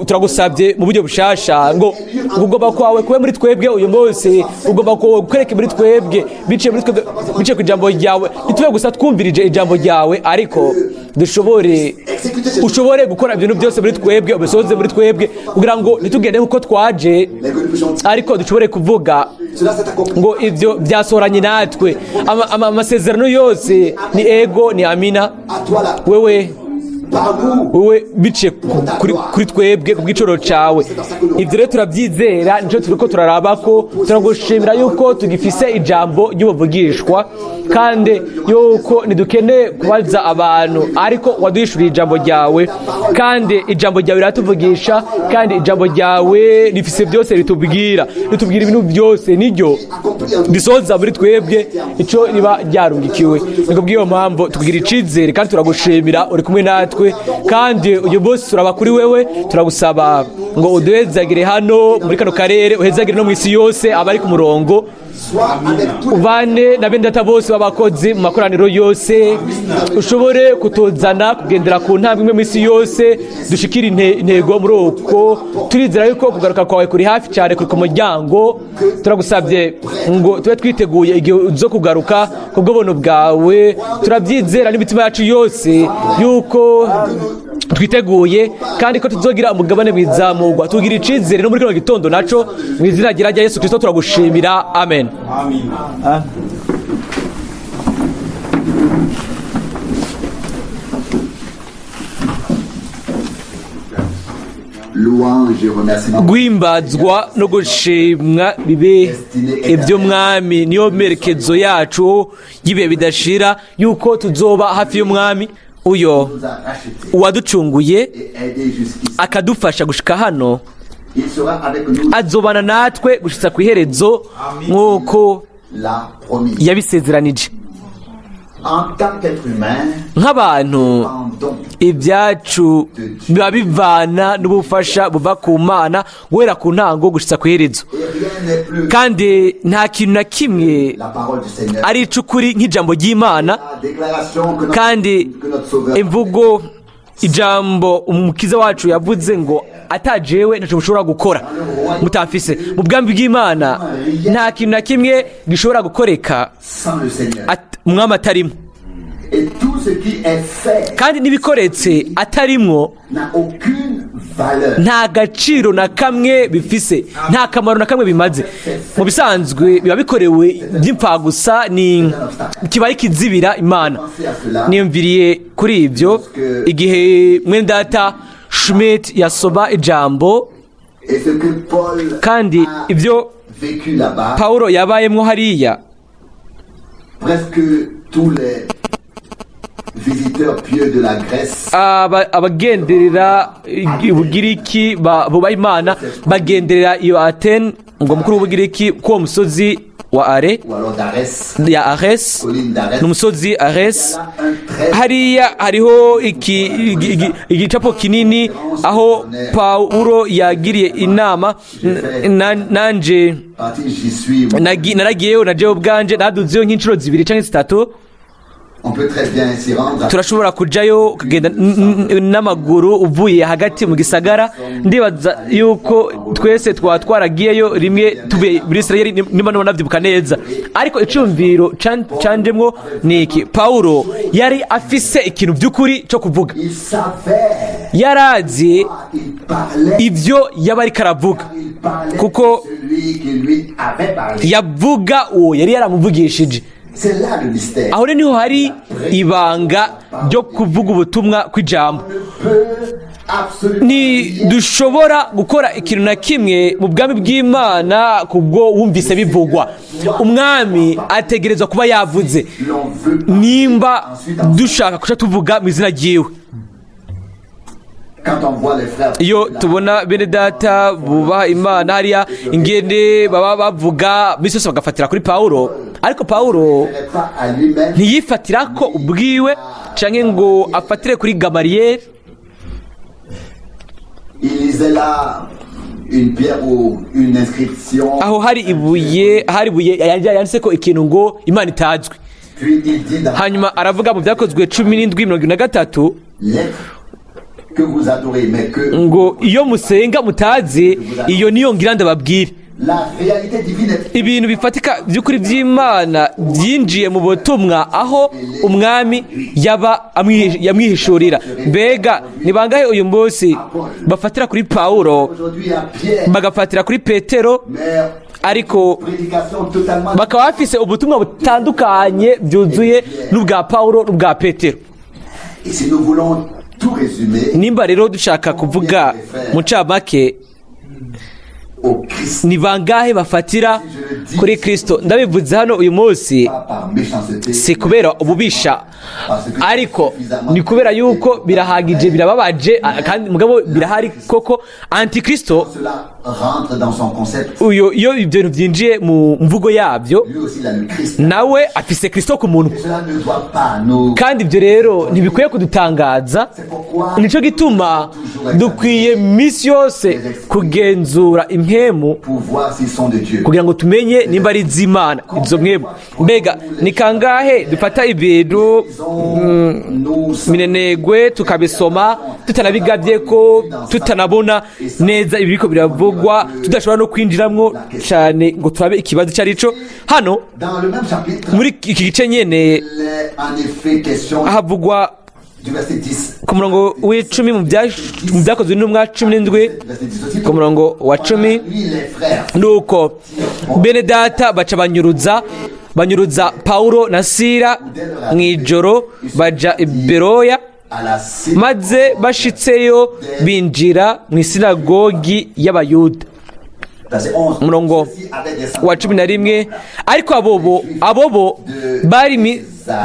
turagusabye mu buryo bushasha ngo ugomba kwawe kube muri twebwe uyu munsi, ugomba kwawe kwereke muri twebwe, biciye muri twebwe, biciye ku ijambo ryawe. Ntitube gusa twumvirije ijambo ryawe, ariko dushobore exécuter ces ushobore gukora ibintu byose muri twebwe, ubisohoze muri twebwe, kugira ngo ntitugende nkuko twaje, mais que nous puissions dire, ariko dushobore kuvuga cela s'est accompli. ngo ibyo byasohoranye natwe. Amasezerano yose ni ego, ni amina. À toi là, Wewe par nous, wewe biciye kuri twebwe ku bw'icoro cawe. Ibyo rero turabyizera, nico turiko turaraba ko turagushimira yuko tugifise ijambo ry'ubuvugishwa, kandi yuko ntidukeneye kubaza abantu, ariko waduhishuriye ijambo ryawe, kandi ijambo ryawe riratuvugisha, kandi ijambo ryawe rifise byose ritubwira, ritubwira ibintu byose, niryo accompli en nous. risoza muri twebwe ico riba ryarungikiwe. Ni kubw'iyo mpamvu tukugira icizere kandi turagushimira, uri kumwe natwe, kandi uyu munsi turaba kuri wewe. Turagusaba ngo uduhezagire hano muri kano karere, uhezagire no mu isi yose abari ku murongo. Sois avec tous Ubane na bene data bose b'abakozi mu makoraniro yose, ushobore kutuzana kugendera ku ntambwe imwe mu isi yose, dushikire intego muri uko. Turizera yuko kugaruka kwawe kuri hafi cyane, kuri ku muryango. Turagusabye ngo tube twiteguye igihe uzo kugaruka ku bw'ubuntu bwawe. Turabyizera n'imitima yacu yose yuko twiteguye, kandi ko tuzogira umugabane mwizamurwa. Tugira icizere no muri kino gitondo naco, mu izina rya Yesu Kristo turagushimira, amen. Louange et remerciement. Guhimbazwa no gushimwa bibe ibyo mwami. Niyo merekezo yacu y'ibihe bidashira, yuko tuzoba hafi y'umwami uyo Nous a rachetés uwaducunguye et aidés jusqu'ici. akadufasha gushika hano. Il sera avec nous, Azobana natwe gushitsa ku iherezo nk'uko l'a promis. yabisezeranije. En tant qu'être humain, Nk'abantu, pendons ibyacu biba bivana n'ubufasha buva ku Mana guhera ku ntango gushitsa ku iherezo. Et rien n'est plus Kandi nta kintu na kimwe la parole du Seigneur. ari icukuri nk'ijambo ry'Imana. La déclaration que notre, Kandi que notre Sauveur imvugo, ijambo umukiza wacu yavuze ngo atajewe ntacyo mushobora gukora mutamfise. Mu bwami bw'Imana nta kintu na kimwe gishobora gukoreka sans le Seigneur. Umwami atarimo. Et tout ce qui est fait Kandi n'ibikoretse atarimwo n'a aucune valeur. nta gaciro na kamwe bifise, nta kamaro na kamwe bimaze. Mu bisanzwe biba bikorewe by'imfagusa, ni kiba ari kizibira Imana. Niyumviriye kuri ibyo igihe mwene data Schmidt yasoma ijambo, Et ce que Paul kandi a ibyo vécu là-bas, Pawulo yabayemwo hariya, presque tous les visiteurs pieux de la Grèce abagenderera Ubugiriki bubaha Imana bagenderera iyo Atene ngo mukuru w'Ubugiriki k'uwo musozi wa Are ou alors d'Arès, ya Ares, colline d'Arès, ni umusozi Ares. là un très Hariya hariho igicapo kinini aho Pawulo yagiriye inama. Nanje parti, j'y suis. naragiyeyo, najeyo ubwanje, naduzeyo nk'inshuro zibiri canke zitatu. On peut très bien s'y rendre. Turashobora kujayo ukagenda n'amaguru uvuye hagati mu gisagara. Ndibaza yuko twese twaba twaragiyeyo rimwe tuvuye muri Israel, niba nubona nabyibuka neza. Ariko icumviro canjemwo ni iki: Pawulo yari afise ikintu by'ukuri cyo kuvuga. Il savait, Yarazi il parlait, ibyo yaba ariko aravuga, il parlait kuko de celui qui lui avait parlé. yavuga uwo yari yaramuvugishije. C'est là le mystère. Aho rero niho hari ibanga ryo kuvuga ubutumwa kw'ijambo. On ne peut absolument rien Ntidushobora gukora ikintu na kimwe mu bwami bw'Imana kubwo wumvise bivugwa. Umwami ategerezwa kuba yavuze l'on veut. nimba dushaka kuca tuvuga mu izina ryiwe. Quand on voit les frères Iyo tubona bene data bubaha Imana hariya, ingene baba bavuga minsi yose bagafatira kuri Pawulo, ariko Pawulo ne pas à lui-même, ntiyifatira ko ubwiwe canke ngo afatire kuri Gamariyeri. Il lisait là une pierre ou une inscription. Aho hari ibuye, hari ibuye yanditse ko ikintu ngo Imana itazwi. Puis il dit dans Hanyuma aravuga mu Byakozwe 17:73 lettre que vous adorez, mais que ngo iyo musenga mutazi, iyo niyo ngira ndababwire. La réalité divine est Ibintu bifatika by'ukuri by'Imana byinjiye mu butumwa aho umwami yaba yamwihishurira. Mbega ni bangahe uyu munsi bafatira kuri Pawulo, aujourd'hui à Pierre, bagafatira kuri Petero, mais ariko prédication totalement bakaba bafise ubutumwa butandukanye byuzuye n'ubwa Pawulo n'ubwa Petero. Et si nous voulons tout résumer Nimba rero dushaka kuvuga mu ncamake, au Christ, ni bangahe bafatira kuri Kristo? Ndabivuze hano uyu munsi, pas par méchanceté, si kubera ububisha, ariko ni kubera yuko birahagije, birababaje, kandi mugabo birahari koko antikristo. Cela rentre dans son concept. Uyo iyo ibyo bintu byinjiye mu mvugo yabyo, Lui aussi, il a le Christ. nawe afise Kristo ku munwa. Et cela ne doit pas nous. Kandi ibyo rero ntibikwiye kudutangaza. C'est pourquoi Nicyo gituma dukwiye minsi yose kugenzura impemu pour voir s'ils sont de Dieu. kugira ngo tumenye nimba ari iz'Imana izo mpemu. Mbega ni kangahe dufata ibintu Nous minenegwe, tukabisoma tutanabigabye ko tutanabona neza ibiriko biravugwa, tudashobora no kwinjiramwo cyane ngo turabe ikibazo icyo ari cyo hano? Dans le même chapitre, Muri iki gice nyene, il est en effet question havugwa du verset 10. ku murongo w'10 mu Byakozwe n'Intumwa 17, Verset 10 aussi. ku murongo wa 10. Lui, les frères, Nuko bene data baca banyuruza Pawulo na Sira mu ijoro, baja i Beroya. À la synagogue Maze bashitseyo, binjira mu isinagogi y'Abayuda. Verset 11. Umurongo Ceux-ci avaient des wa 11: ariko abobo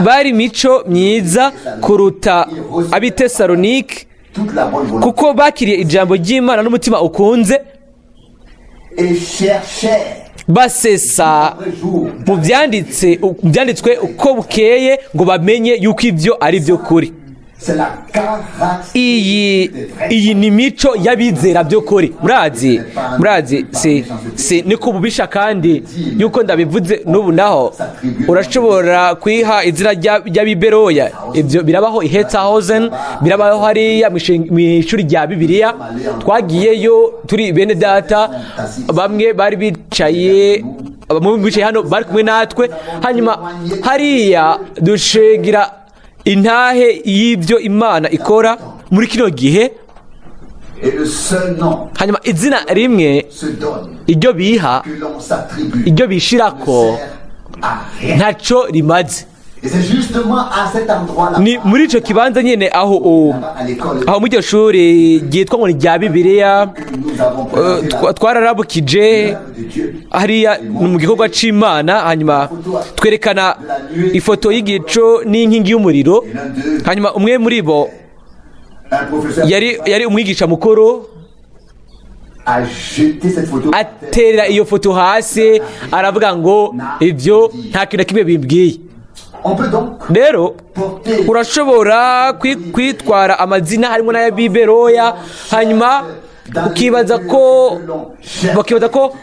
bari mico myiza kuruta ab'i Tesalonike, toute la bonne volonté kuko bakiriye ijambo ry'Imana n'umutima ukunze, et cherchaient basesa après jour mu byanditswe uko bukeye ngo bamenye yuko ibyo ari byo kuri. C'est la caractéristique Iyi ni mico y'abizera by'ukuri. Murazi, si niko bubisha, kandi yuko ndabivuze n'ubu naho urashobora kwiha izina ry'Abiberoya. Ibyo birabaho i Hetzahosen, birabaho hariya mu ishuri rya Bibiliya. Twagiyeyo turi bene data bamwe bari bicaye, bamwe bicaye hano bari kumwe natwe. Hanyuma hariya dushingira intahe y'ibyo Imana ikora muri kino gihe. Et le seul nom Hanyuma izina rimwe se donne iryo biha, que l'on s'attribue iryo ne bishirako, sert à rien. ntaco rimaze. Et c'est justement à cet endroit-là, Ni muri ico kibanza nyene aho à l'école, aho muri iryo shuri ryitwa ngo ni rya Bibiliya, que nous avons présenté la twararabukije œuvre de Dieu. hariya ni mu gikorwa c'Imana. Hanyuma twerekana ifoto y'igico n'inkingi y'umuriro. Et l'un d'eux, Hanyuma umwe muri bo un professeur, yari umwigisha mukuru, a jeté cette photo. aterera iyo foto hasi, aravuga ngo ibyo nta kintu na kimwe bimbwiye. On peut donc Rero porter urashobora kwitwara amazina harimo n'aya Biberoya, hanyuma Ukibaza ko bakibaza ko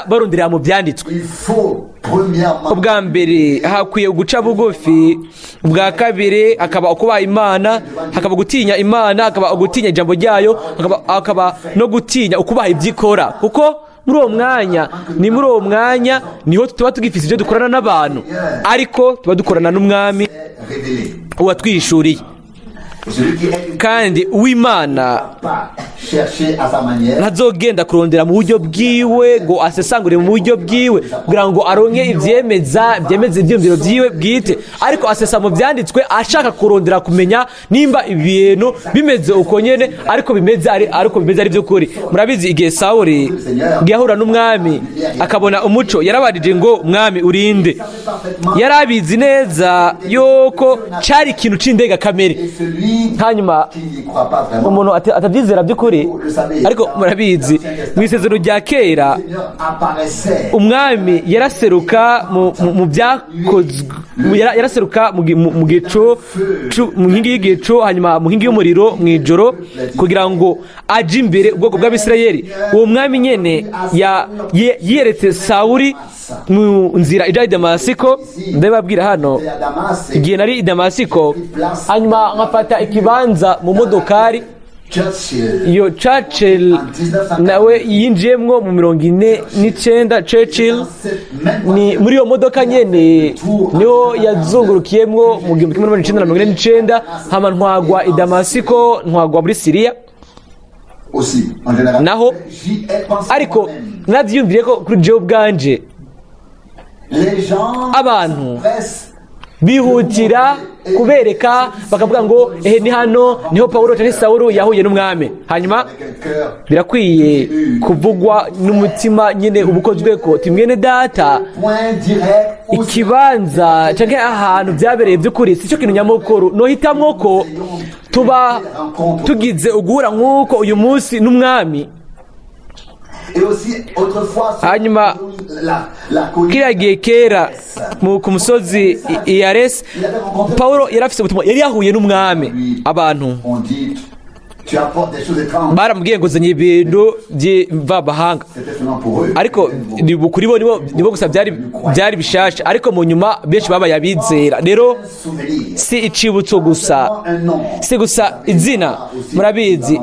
barondera mu byanditswe. Il faut premièrement Ubwa mbere hakwiye guca bugufi, ubwa kabiri hakaba ukubaha Imana, hakaba gutinya Imana, hakaba gutinya ijambo ryayo, hakaba no gutinya ukubaha ibyo ikora, kuko muri uwo mwanya ni muri uwo mwanya niho tuba tugifite ibyo dukorana n'abantu, ariko tuba dukorana n'Umwami est révélé. uwatwihishuriye. Et celui qui est Kandi uw'Imana pas chercher à sa manière, ntazogenda kurondera mu buryo bwiwe ngo asesangure mu buryo bwiwe kugira ngo aronke ivyemeza byemeza ivyiyumviro vyiwe bwite, ariko asesa mu vyanditswe ashaka kurondera kumenya nimba ibintu bimeze uko nyene ariko bimeze ari vy'ukuri. Murabizi, igihe Sawuli yahura n'Umwami akabona umuco, yarabajije ngo: "Mwami, urinde?" Yari abizi neza yuko cari ikintu c'indengakamere. Et celui Hanyuma qui n'y croit pas vraiment, umuntu atabyizera by'ukuri, ariko murabizi, mu Isezerano rya Kera le Seigneur apparaissait Umwami yaraseruka mu byakozwe, yaraseruka mu gicu mu nkingi y'igicu, hanyuma mu nkingi y'umuriro mu ijoro, kugira ngo aje imbere ubwoko bw'Abisirayeli. Uwo Mwami nyene yiyeretse Sawuli mu nzira ija i Damasiko. Ndababwira hano, à Damas et igihe nari i Damasiko, hanyuma nkafata ikibanza mu modokari Churchill iyo Churchill nawe yinjiyemwo mu 49, Churchill, ni muri iyo modoka nyene niho yazungurukiyemwo mu 1949, hama ntwagwa i Damasiko, ntwagwa muri Siriya aussi en général. Naho J'y ai pensé ariko moi-même. navyiyumviriye ko kuri jewe ubwanje. Les gens Abantu pressent bihutira kubereka, bakavuga ngo: "Ehe, ni hano niho Pawulo cyangwa Sawulu yahuye n'Umwami." Hanyuma avec un cœur birakwiye kuvugwa n'umutima nyine uba ukozwe ko timwene data point direct où ikibanza cyangwa ahantu byabereye by'ukuri si cyo kintu nyamukuru. Nohitamwo ko tuba tugize uguhura nk'uko uyu munsi n'Umwami. Et aussi autrefois sur Hanyuma la colline kiriya gihe kera ku musozi Iyaresi, Pawulo yari afite ubutumwa, yari yahuye n'Umwami. Abantu on dit: "Tu apportes des choses étranges." baramubwiye ngo: "Zanye ibintu by'imvamahanga." C'était seulement pour eux. Ariko ni kuri bo nibo gusa byari bishasha, ariko mu nyuma benshi babaye abizera. Rero Un souvenir. si icibutso gusa, Un nom. si gusa izina. Murabizi,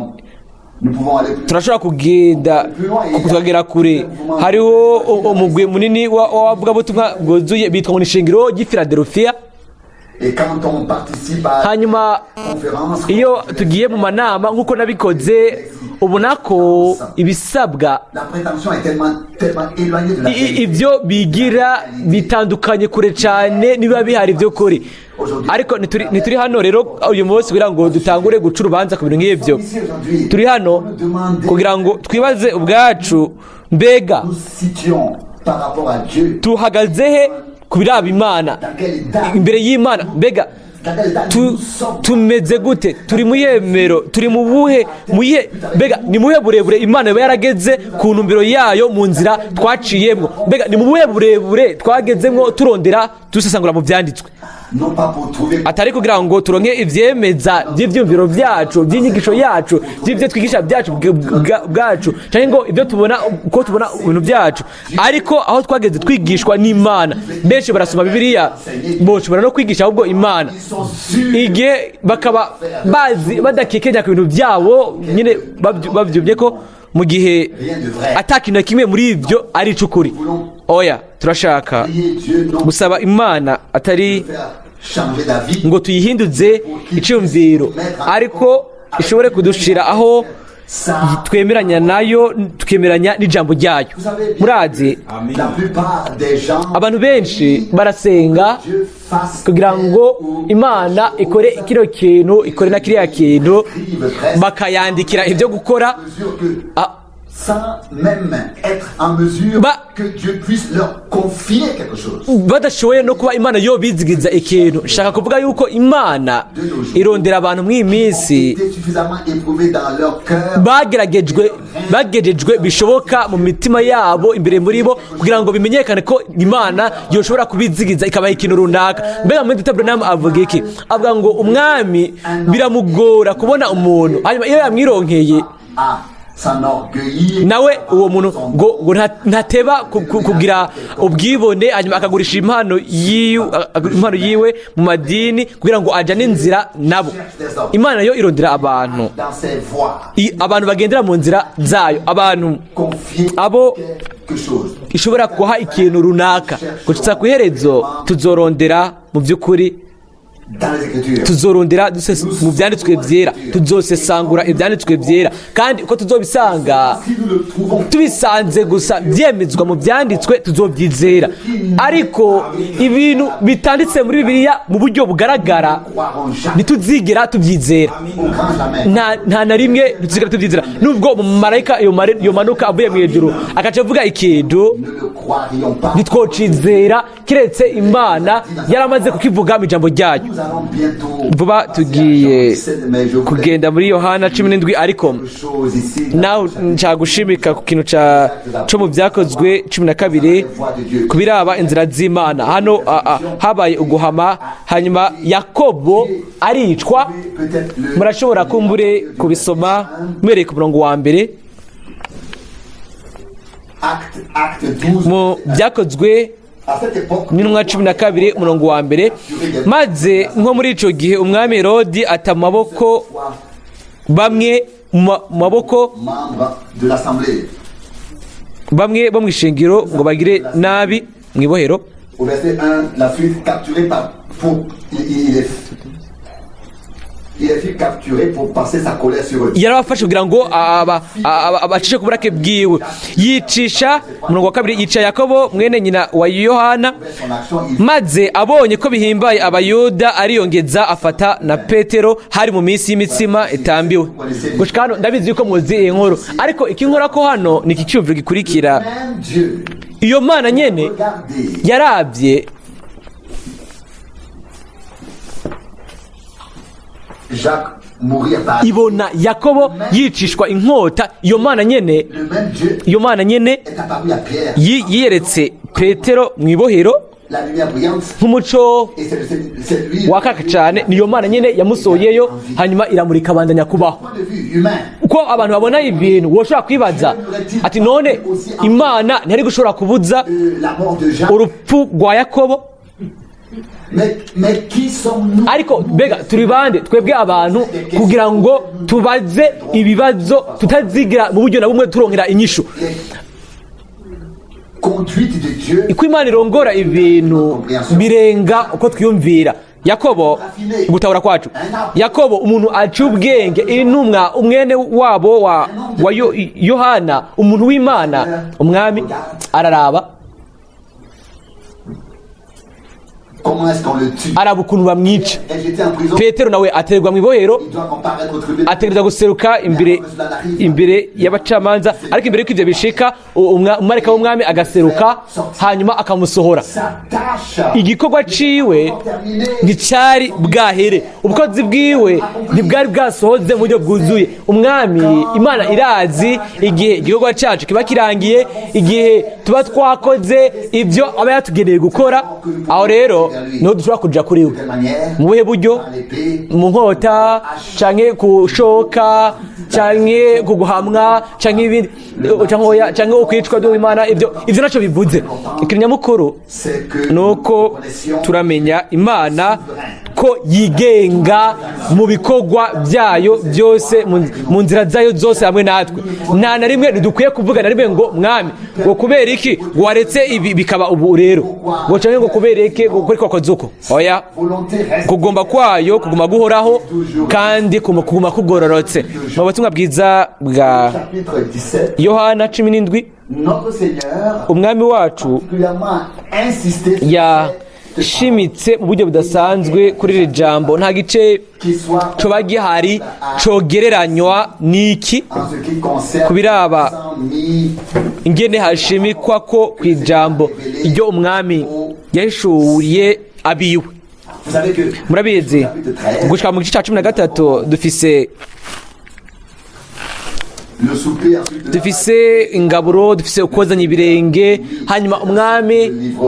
Nous pouvons aller plus turashobora kugenda tukagera kure. Hariho umugwi munini w'abavugabutumwa bwuzuye bitwa ngo ni ishengero ry'i Philadelphia. Et quand on participe à Hanyuma une conférence, iyo tugiye mu manama nk'uko nabikoze, ubona ko ibisabwa la prétention est tellement, tellement éloignée de la réalité. Ibyo bigira bitandukanye kure cyane niba bihari by'ukuri. Ariko ntituri hano rero uyu munsi kugira ngo dutangure guca urubanza ku bintu nk'ibyo. Ici aujourd'hui, Turi hano kugira ngo twibaze ubwacu: mbega nous situons par rapport à Dieu. tuhagaze he ku biraba Imana, Dans quel état, imbere y'Imana? Mbega dans quel état nous sommes? tumeze gute? Turi mu yemero, turi mu buhe muyihe? Mbega ni muhe burebure Imana iba yarageze ku ntumbero yayo mu nzira twaciyemwo? Mbega ni mu buhe burebure twagezemwo turondera, dusesangura mu byanditswe? Non pas pour trouver Atari kugira ngo turonke ivyemeza by'ivyumviro byacu, by'inyigisho yacu, by'ibyo twigisha byacu bwacu, cyangwa ngo ibyo tubona uko tubona ibintu byacu, ariko aho twageze twigishwa n'Imana. Benshi barasoma Bibiliya, boshobora no kwigisha ahubwo Imana ils sont sûrs igihe bakaba bazi badakekenya ku bintu byabo nyine babyumye ko mu gihe ata kintu na kimwe muri ibyo ari ic'ukuri. Oya, turashaka prier Dieu non gusaba Imana atari faire changer d'avis, ngo tuyihinduze icyumviro, ariko ishobore kudushira aho ça twemeranya nayo, tukemeranya n'ijambo ryayo. Murazi, la plupart des gens abantu benshi barasenga Dieu fasse kugira ngo Imana ikore kino kintu, ikore na kiriya kintu, bakayandikira ibyo gukora. mesure que Ah, sans même être en mesure que Dieu puisse leur confier quelque chose. badashoboye no kuba Imana yo bizigiza ikintu. Shaka kuvuga yuko Imana irondera abantu mw'iyi minsi Été suffisamment éprouvés dans leur cœur bageragejwe, bagejejwe bishoboka mu mitima yabo imbere muri bo, kugira ngo bimenyekane ko Imana yoshobora kubizigiza ikabaha ikintu runaka. Mbega muri Dr Branham avuga iki? Avuga ngo Umwami biramugora kubona umuntu, hanyuma iyo yamwironkeye à S'enorgueillir. Nawe uwo muntu ngo ntateba kugira ubwibone, hanyuma akagurisha impano yiwe mu madini kugira ngo ajane inzira nabo. Imana yo irondera abantu Dans ses voies. Abantu bagendera mu nzira zayo, abantu Confier abo quelque chose. ishobora guha ikintu runaka. Gushitsa ku iherezo tuzorondera mu by'ukuri. Dans les Écritures. Tuzorondera mu byanditswe byera, tuzosesangura ibyanditswe byera, kandi uko tuzobisanga, Si nous le trouvons, tubisanze gusa byemezwa mu byanditswe, tuzobyizera. Ariko ibintu bitanditse muri Bibiliya mu buryo bugaragara, croirons jamais. ntituzigera tubyizera. Au grand jamais. Nta na rimwe ntituzigera tubyizera, nubwo umumarayika yomanuka avuye mu ijuru agaca avuga ikintu, Ne le croirions pas. ntitwocizera keretse Imana yaramaze kukivuga mu ijambo ryayo. Nous allons bientôt Vuba tugiye kugenda muri Yohana 17, ariko chose ici. nawe nshaka gushimika ku kintu co mu Byakozwe 12, ku biraba inzira z'Imana. Hano habaye uguhama, hanyuma Yakobo aricwa. Peut-être le Murashobora kumbure kubisoma muhereye ku murongo wa mbere. Acte 12. Mu Byakozwe À cette époque, n'Intumwa 12, umurongo wa mbere: "Maze nko muri ico gihe umwami Herodi ata mu maboko bamwe mu maboko membre de l'assemblée. bamwe bo mu ishengero ngo bagire nabi mu ibohero." Au verset 1, la suite, capturé par, pour, il, il est, il est fait capturer pour passer sa colère sur eux. Yarabafashe kugira ngo abacishe ku burake bwiwe. Yicisha, umurongo wa kabiri, yica Yakobo mwene nyina wa Yohana. Son action, il Maze abonye ko bihimbaye Abayuda, ariyongeza afata na Petero. Hari mu minsi y'imitsima itambiwe. Gushika hano ndabizi yuko muzi iyi nkuru, ariko ikinkora ko hano ni iki cyumviro gikurikira. Même Dieu, Iyo Mana nyene regardez yarabye Jacques mourir par ibona Yakobo yicishwa inkota. Iyo Mana nyene, Le même Dieu iyo Mana nyene est apparu à Pierre. yiyeretse Petero mu ibohero La lumière brillante. nk'umuco Et c'est lui. wakaka cyane. Niyo Mana nyene yamusoyeyo, hanyuma iramurika, abandanya kubaho. Point de vue humain. Uko abantu babona ibintu, woshobora kwibaza ati: "None Imana ntiyari gushobora kubuza La mort de Jacques. urupfu rwa Yakobo?" Mais qui sommes-nous? Ariko mbega turi bande twebwe abantu kugira ngo tubaze ibibazo tutazigira mu buryo na bumwe turongera inyishu? Conduite de Dieu. Uko Imana irongora ibintu birenga uko twiyumvira. Yakobo, gutahura kwacu, Yakobo umuntu aciye ubwenge, intumwa, umwene wabo wa Yohana, umuntu w'Imana, umwami araraba. Comment est-ce qu'on le tue? Araba ukuntu bamwica. Est jeté en prison. Petero nawe aterwa mu ibohero. Il doit comparaître au tribunal. Ategereza guseruka imbere y'abacamanza, ariko imbere y'uko ibyo bishika, umumarayika w'umwami agaseruka, hanyuma akamusohora. Sa tâche. Igikorwa ciwe nticyari bwahere, ubukozi bwiwe ntibwari bwasohoze mu buryo bwuzuye. Umwami Imana irazi igihe igikorwa cyacu kiba kirangiye, igihe tuba twakoze ibyo aba yatugeneye gukora. Aho rero niho dushobora kuja kuri we. De quelle manière? Mu buhe buryo? Par l'épée. Mu nkota, canke kushoka, canke kuguhamwa, canke ibindi, canke oya, canke ukwicwa d'Imana. Ibyo naco bivuze. Ikintu nyamukuru C'est que nuko nous connaissions turamenya Imana ko yigenga mu bikorwa byayo byose, mu nzira zayo zose hamwe natwe. Nta na rimwe ntidukwiye kuvuga na rimwe ngo: "Mwami, ngo kubera iki ngo waretse ibi bikaba ubu rero?" ngo canke ngo: "Kubera iki ngo kuri kwakoze uko?" Oya. Volonté reste. Kugomba kwayo kuguma guhoraho kandi kuguma kugororotse. Mu butumwa bwiza bwa Chapitre 17. Yohana 17, Notre Seigneur umwami wacu particulièrement insisté sur cette yashimitse mu buryo budasanzwe kuri iri jambo. Nta gice qui soit coba gihari cogereranywa n'iki en ce qui concerne ku biraba 100 000 ingene hashimikwa ko ku ijambo iryo umwami yahishuriye abiwe. Vous savez que Murabizi, gushika mu gice cya 13 dufise le souper, ensuite de Dufise ingaburo, dufise ukozanya ibirenge, hanyuma umwami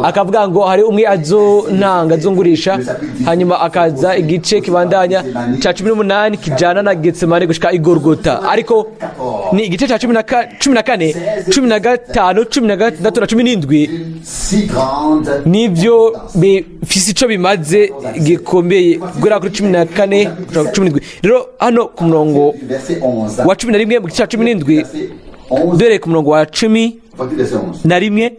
akavuga ngo hari umwe azontanga, azongurisha, hanyuma akaza igice kibandanya ca 18 kijana na Getsemane gushika Igorgota. Ariko ni igice ca 14, 15, 16 na 17 une si grande nivyo bifise ico bimaze gikomeye, guhera kuri 14 gushika kuri 17. Rero hano ku murongo du verset 11. wa 11 mu gice ca 17, Verset 11, duhereye ku murongo wa cumi partir du verset 11. na rimwe.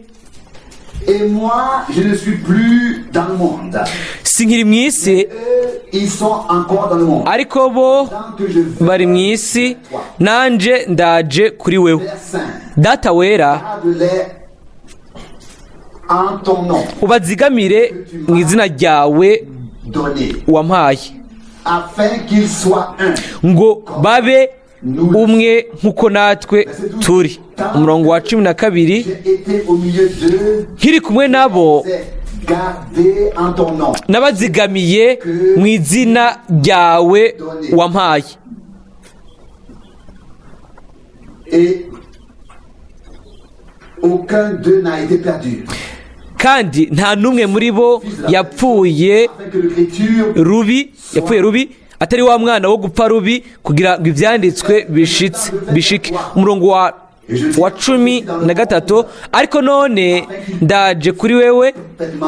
Et moi, je ne suis plus dans le monde. Sinkiri mu isi, Eux, ils sont encore dans le monde. ariko bo Tant que je vais, bari mu isi, nanje ndaje kuri wewe. Père Saint, Data wera, garde-les en ton nom ubazigamire mu izina ryawe donné, wampaye, afin qu'ils soient un. ngo babe umwe nk'uko natwe turi. Umurongo wa 12. J'ai été au milieu d'eux, Nkiri kumwe nabo, c'est gardé en ton nom. nabazigamiye mu izina ryawe wampaye. Et aucun d'eux n'a été perdu. Kandi nta n'umwe muri bo yapfuye Afin que l'écriture rubi, yapfuye rubi, atari wa mwana wo gupfa rubi, kugira ngo ibyanditswe bishitse bishike. Umurongo wa 13: ariko none ndaje kuri wewe,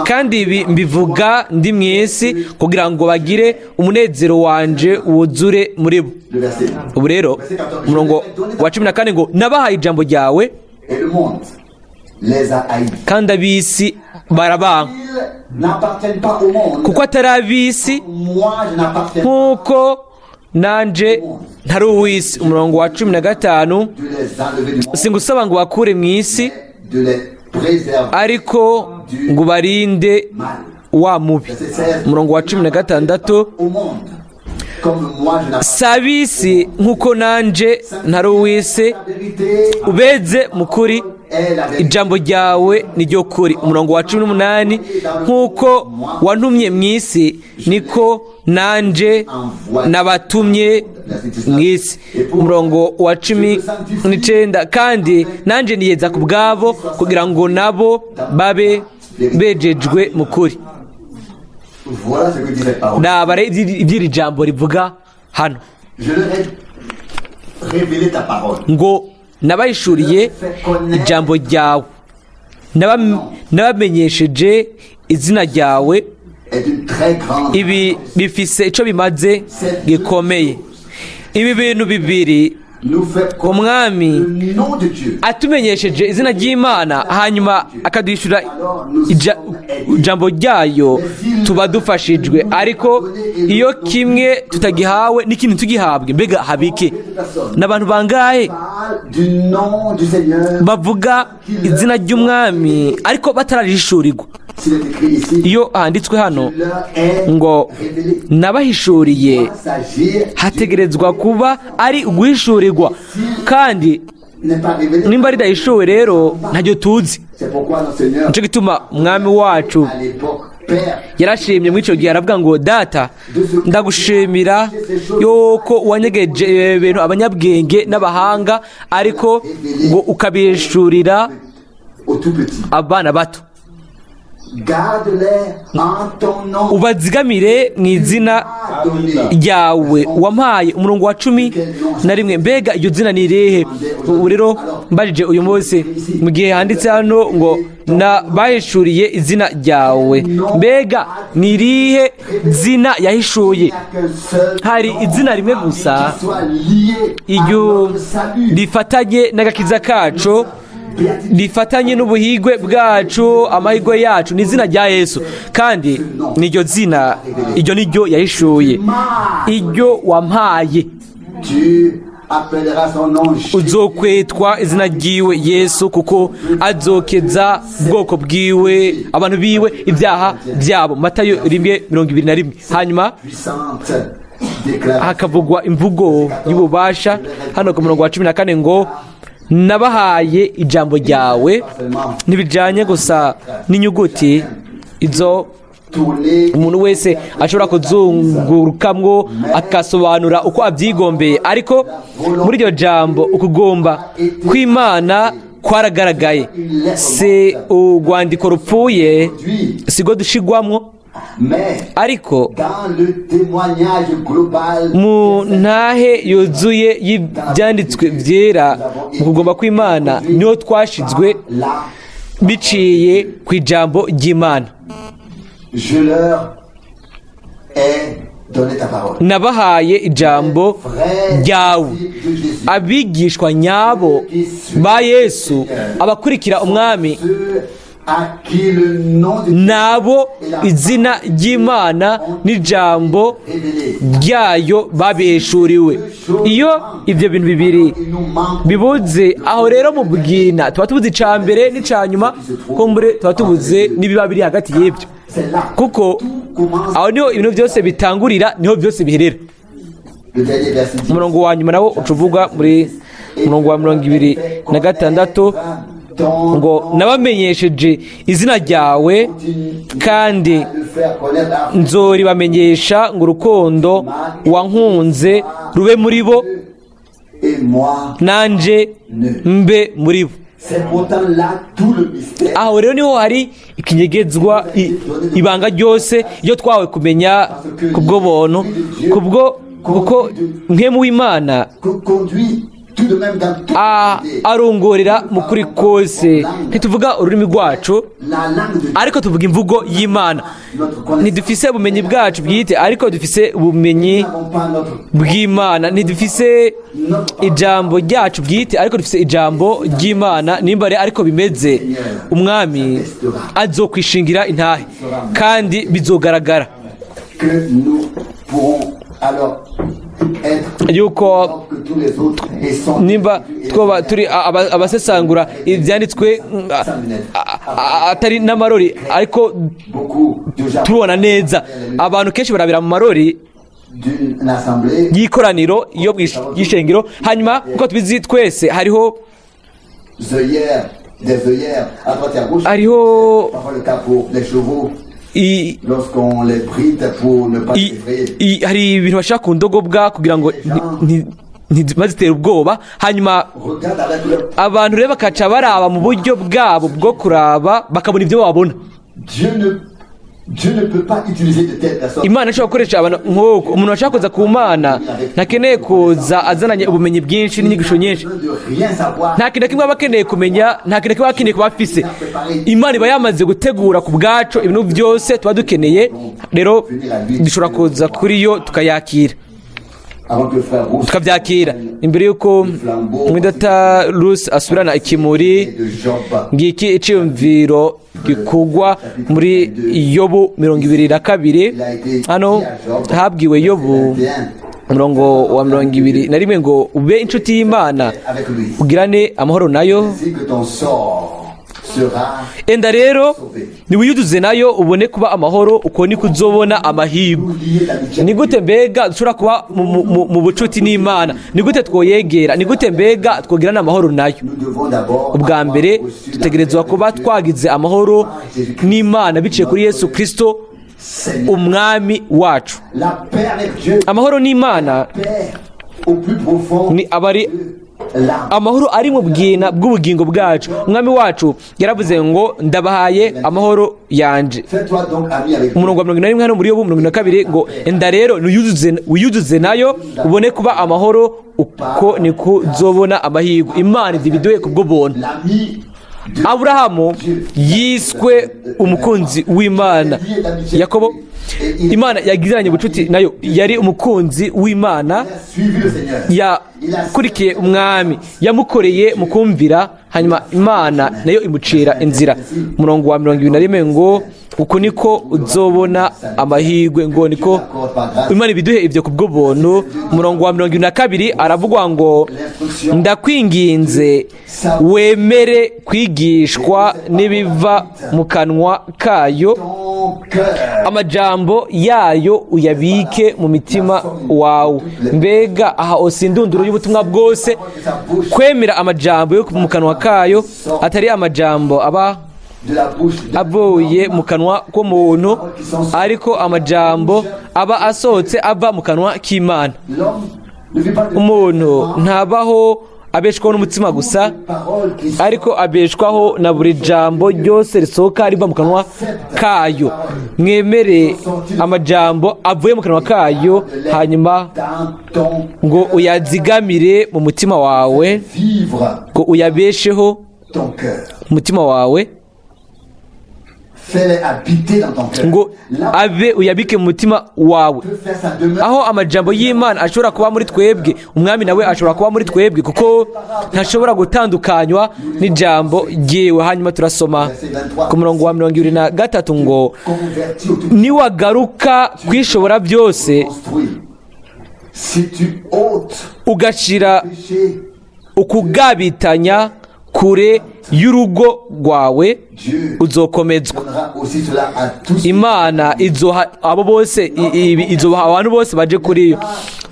kandi ibi mbivuga ndi mu isi kugira ngo bagire umunezero wanje wuzure muri bo. Le verset. Ubu rero umurongo wa 14 ngo: nabahaye ijambo ryawe, Et le monde les a haïs. kandi ab'isi barabanka, Ils n'appartiennent pas au monde. kuko atari ab'isi, Moi, je n'appartiens pas nk'uko nanje ntari uw'isi. Umurongo wa 15: de les enlever du monde, singusaba ngo bakure mu isi, mais de les préserver ariko ngo ubarinde mal. wa mubi. Verset 16. Umurongo wa 16: Au monde, comme moi je n'appartiens si ab'isi nk'uko nanje ntari uw'isi, La vérité ubeze mu kuri, est la vérité. ijambo ryawe ni ryo kuri. Umurongo wa 18: nk'uko wantumye mu isi, niko nanje nabatumye mu isi. Umurongo wa 19: kandi nanje niyeza ku bwabo kugira ngo nabo babe bejejwe mu kuri. Voilà ce que dit cette parole. Naba rero iby'iri jambo rivuga hano. Je leur ai révélé ta parole. Ngo nabahishuriye ijambo ryawe, nabamenyesheje izina ryawe. Est d'une très grande. Ibi bifise icyo bimaze gikomeye, ibi bintu bibiri. Nous fait connaître Umwami le nom de Dieu. atumenyesheje izina ry'Imana, hanyuma akaduhishura ijambo ryayo, tuba dufashijwe. Ariko iyo kimwe tutagihawe n'ikindi tugihabwe, mbega habike n'abantu bangahe Parle du nom du Seigneur. bavuga izina ry'umwami ariko batararishishurirwa? S'il est écrit ici, Iyo handitswe hano leur est ngo révélé. nabahishuriye, S'agir hategerezwa kuba ari uguhishurirwa, kandi n'est pas révélé. nimba ridahishuwe rero ntacyo tuzi. C'est pourquoi notre Seigneur, Nicyo gituma umwami wacu à l'époque, Père, yarashimye muri icyo gihe, aravuga ngo: Data, ndagushimira yuko wanyegeje ibintu abanyabwenge n'abahanga, ariko ngo ukabihishurira au tout petit, abana bato. Garde-les en ton nom Ubazigamire mu izina donné. ryawe wampaye. Umurongo wa 11: mbega iryo zina ni irihe? Ubu rero mbajije uyu munsi, mu gihe handitse hano ngo na bahishuriye izina ryawe, mbega ni irihe zina yahishuye? Il n'y a qu'un seul Hari nom izina rimwe gusa qui soit lié à iryo notre salut. rifatanye n'agakiza kacu, rifatanye n'ubuhigwe bwacu, amahirwe yacu, ni izina rya Yesu. Kandi niryo zina, iryo niryo yahishuye: iryo wampaye. Tu appelleras son nom Jésus. Uzokwitwa izina ryiwe Yesu, kuko azokeza ubwoko bwiwe, abantu biwe, ibyaha byabo. Matayo 1:21. Hanyuma Puissante déclaration. hakavugwa imvugo y'ububasha hano ku murongo wa 14 ngo: nabahaye ijambo ryawe. Ntibijyanye gusa n'inyuguti izo. Tourner. Umuntu wese ashobora kuzungurukamwo akasobanura uko abyigombeye, ariko muri iryo jambo ukugomba kw'Imana kwaragaragaye. Si urwandiko rupfuye, sigo dushigwamwo, Mais ariko dans le témoignage global mu ntahe yuzuye y'ibyanditswe byera, mu kugomba kw'Imana niho twashizwe là, biciye ku ijambo ry'Imana. Je leur ai donné ta parole. Nabahaye ijambo Vrai ryawe. disciple de Jésus. Abigishwa nyabo ba Yesu, abakurikira Umwami, Ceux à qui le nom de nabo izina ry'Imana n'ijambo révélé. ryayo babihishuriwe. Iyo ibyo bintu bibiri Il nous manque bibuze, aho rero mu bwina tuba tubuze icya mbere n'icya nyuma, kumbure tuba tubuze n'ibiba biri hagati y'ibyo, C'est là. kuko Tout commence. aho niho ibintu byose bitangurira, niho byose biherera. Le dernier verset dit. Umurongo wa nyuma nawo uca uvuga muri umurongo wa 26 ngo: "Nabamenyesheje izina ryawe, kandi nzoribamenyesha, ngo urukundo wankunze rube muri bo, Et moi, nanje mbe muri bo." c'est pourtant là tout le mystère. Aho rero niho hari ikinyegezwa, ibanga ryose iyo twawe kumenya kubwo buntu, kubwo kuko mpwemu w'Imana Conduit tout de même dans toute vérité. Arongorera mu kuri kose. Ntituvuga ururimi rwacu, La langue de Dieu. ariko tuvuga imvugo y'Imana. Notre connaissance. Ntidufise ubumenyi bwacu bwite, ariko dufise ubumenyi Nous n'avons pas notre bw'Imana. Ntidufise ijambo ryacu bwite, ariko dufise ijambo ry'Imana. Nimba rero ariko bimeze, Umwami azokwishingira intahe kandi bizogaragara que nous pourrons alors être yuko que tous les autres et sans nimba twoba turi abasesangura ibyanditswe, atari n'amarori, ariko beaucoup de gens tubona neza. Abantu kenshi barabira mu marori d'une assemblée y'ikoraniro yo y'ishengero. Hanyuma kuko tubizi twese, hariho œillères, des œillères à droite et à gauche. Hariho Parfois le cas pour les chevaux lorsqu'on les bride pour ne pas les effrayer. Hari ibintu bashaka ku ndogobwa kugira ngo ntibazitere ubwoba. Hanyuma Regarde avec leur abantu rero bakaca baraba mu buryo bwabo bwo kuraba, bakabona ibyo babona. Dieu ne peut pas utiliser de telles personnes. Imana ishobora gukoresha abantu nk'uko. Umuntu ashaka kuza ku Mana ntakeneye kuza azananye ubumenyi bwinshi n'inyigisho nyinshi. Besoin de rien savoir. Nta kintu na kimwe aba akeneye kumenya, nta kintu na kimwe aba akeneye kuba afise. Imana iba yamaze gutegura ku bwacu ibintu byose tuba dukeneye. Rero dushobora kuza kuri yo tukayakira, Avant que le frère Rousse tukabyakira. Imbere y'uko mwidata Rusi asubirana ikimuri, de Job ngiki iciyumviro gikugwa muri Yobu 22. Hano habwiwe Yobu, umurongo wa 21 ngo: "Ube inshuti y'Imana, avec lui. ugirane amahoro nayo." Ainsi que ton sort sera Enda rero niwiyuduze nayo, ubone kuba amahoro, uko niko uzobona amahirwe. lié d'amitié. Ni gute mbega dushobora kuba mu bucuti n'Imana? Ni gute twoyegera? Ni gute mbega twogirana amahoro nayo? Nous devons d'abord Ubwa mbere dutegerezwa kuba twagize amahoro n'Imana biciye kuri Yesu Kirisito, Seigneur. Umwami wacu. La paix avec Dieu, Amahoro n'Imana paix au plus profond ni abari de l'âme. amahoro ari mu bwina bw'ubugingo bwacu. Umwami wacu yaravuze ngo: "Ndabahaye amahoro yanje." Fais-toi donc ami avec Dieu. Umurongo wa 41 hano muri Yobu 22 ngo: "Enda rero wiyuzuze nayo, ubone kuba amahoro, uko niko uzobona amahirwe." Imana ibyo biduhe kubwo buntu. L'ami de Aburahamu yiswe umukunzi w'Imana. Yakobo, Imana yagiranye ubucuti nayo, yari umukunzi w'Imana. Il a suivi le Seigneur. Yakurikiye Umwami, yamukoreye mu kumvira, hanyuma Imana nayo imucira inzira. Umurongo wa 21 ngo: "Uku niko uzobona amahirwe." Ngo niko Imana ibiduhe ibyo ku bw'ubuntu. Umurongo wa 22 aravugwa ngo: "Ndakwinginze wemere kwigishwa n'ibiva mu kanwa kayo, Ton cœur. amajambo yayo uyabike mu mitima wawe." Mbega aha osi indunduro y'ubutumwa bwose, kwemera amajambo yo mu kanwa kayo, atari amajambo aba de la bouche d'un avuye homme, mu kanwa k'umuntu, ariko amajambo aba asohotse ava mu kanwa k'Imana. L'homme ne vit pas de Umuntu ntabaho abeshwaho n'umutsima gusa, parole qui sort ariko abeshwaho na buri jambo ryose risohoka riva mu kanwa kayo. Mwemere amajambo avuye mu kanwa kayo, hanyuma dans ton ngo uyazigamire mu mutima wawe, vivre ngo uyabesheho ton cœur. mu mutima wawe, Fais-les habiter dans ton cœur. ngo Là, abe uyabike mu mutima wawe. peut faire sa demeure. Aho amajambo y'Imana ashobora kuba muri twebwe, Umwami nawe ashobora kuba muri twebwe, kuko ntashobora gutandukanywa n'ijambo ryiwe. Hanyuma turasoma Verset 23. ku murongo wa 23 ngo: Converti au tout "Niwagaruka kwishobora byose, construit. Si tu ôtes ugashira péché, ukugabitanya kure y'urugo rwawe, Dieu uzokomezwa." donnera aussi cela à tous. Imana izoha abo bose izoha abantu bose baje kuri yo.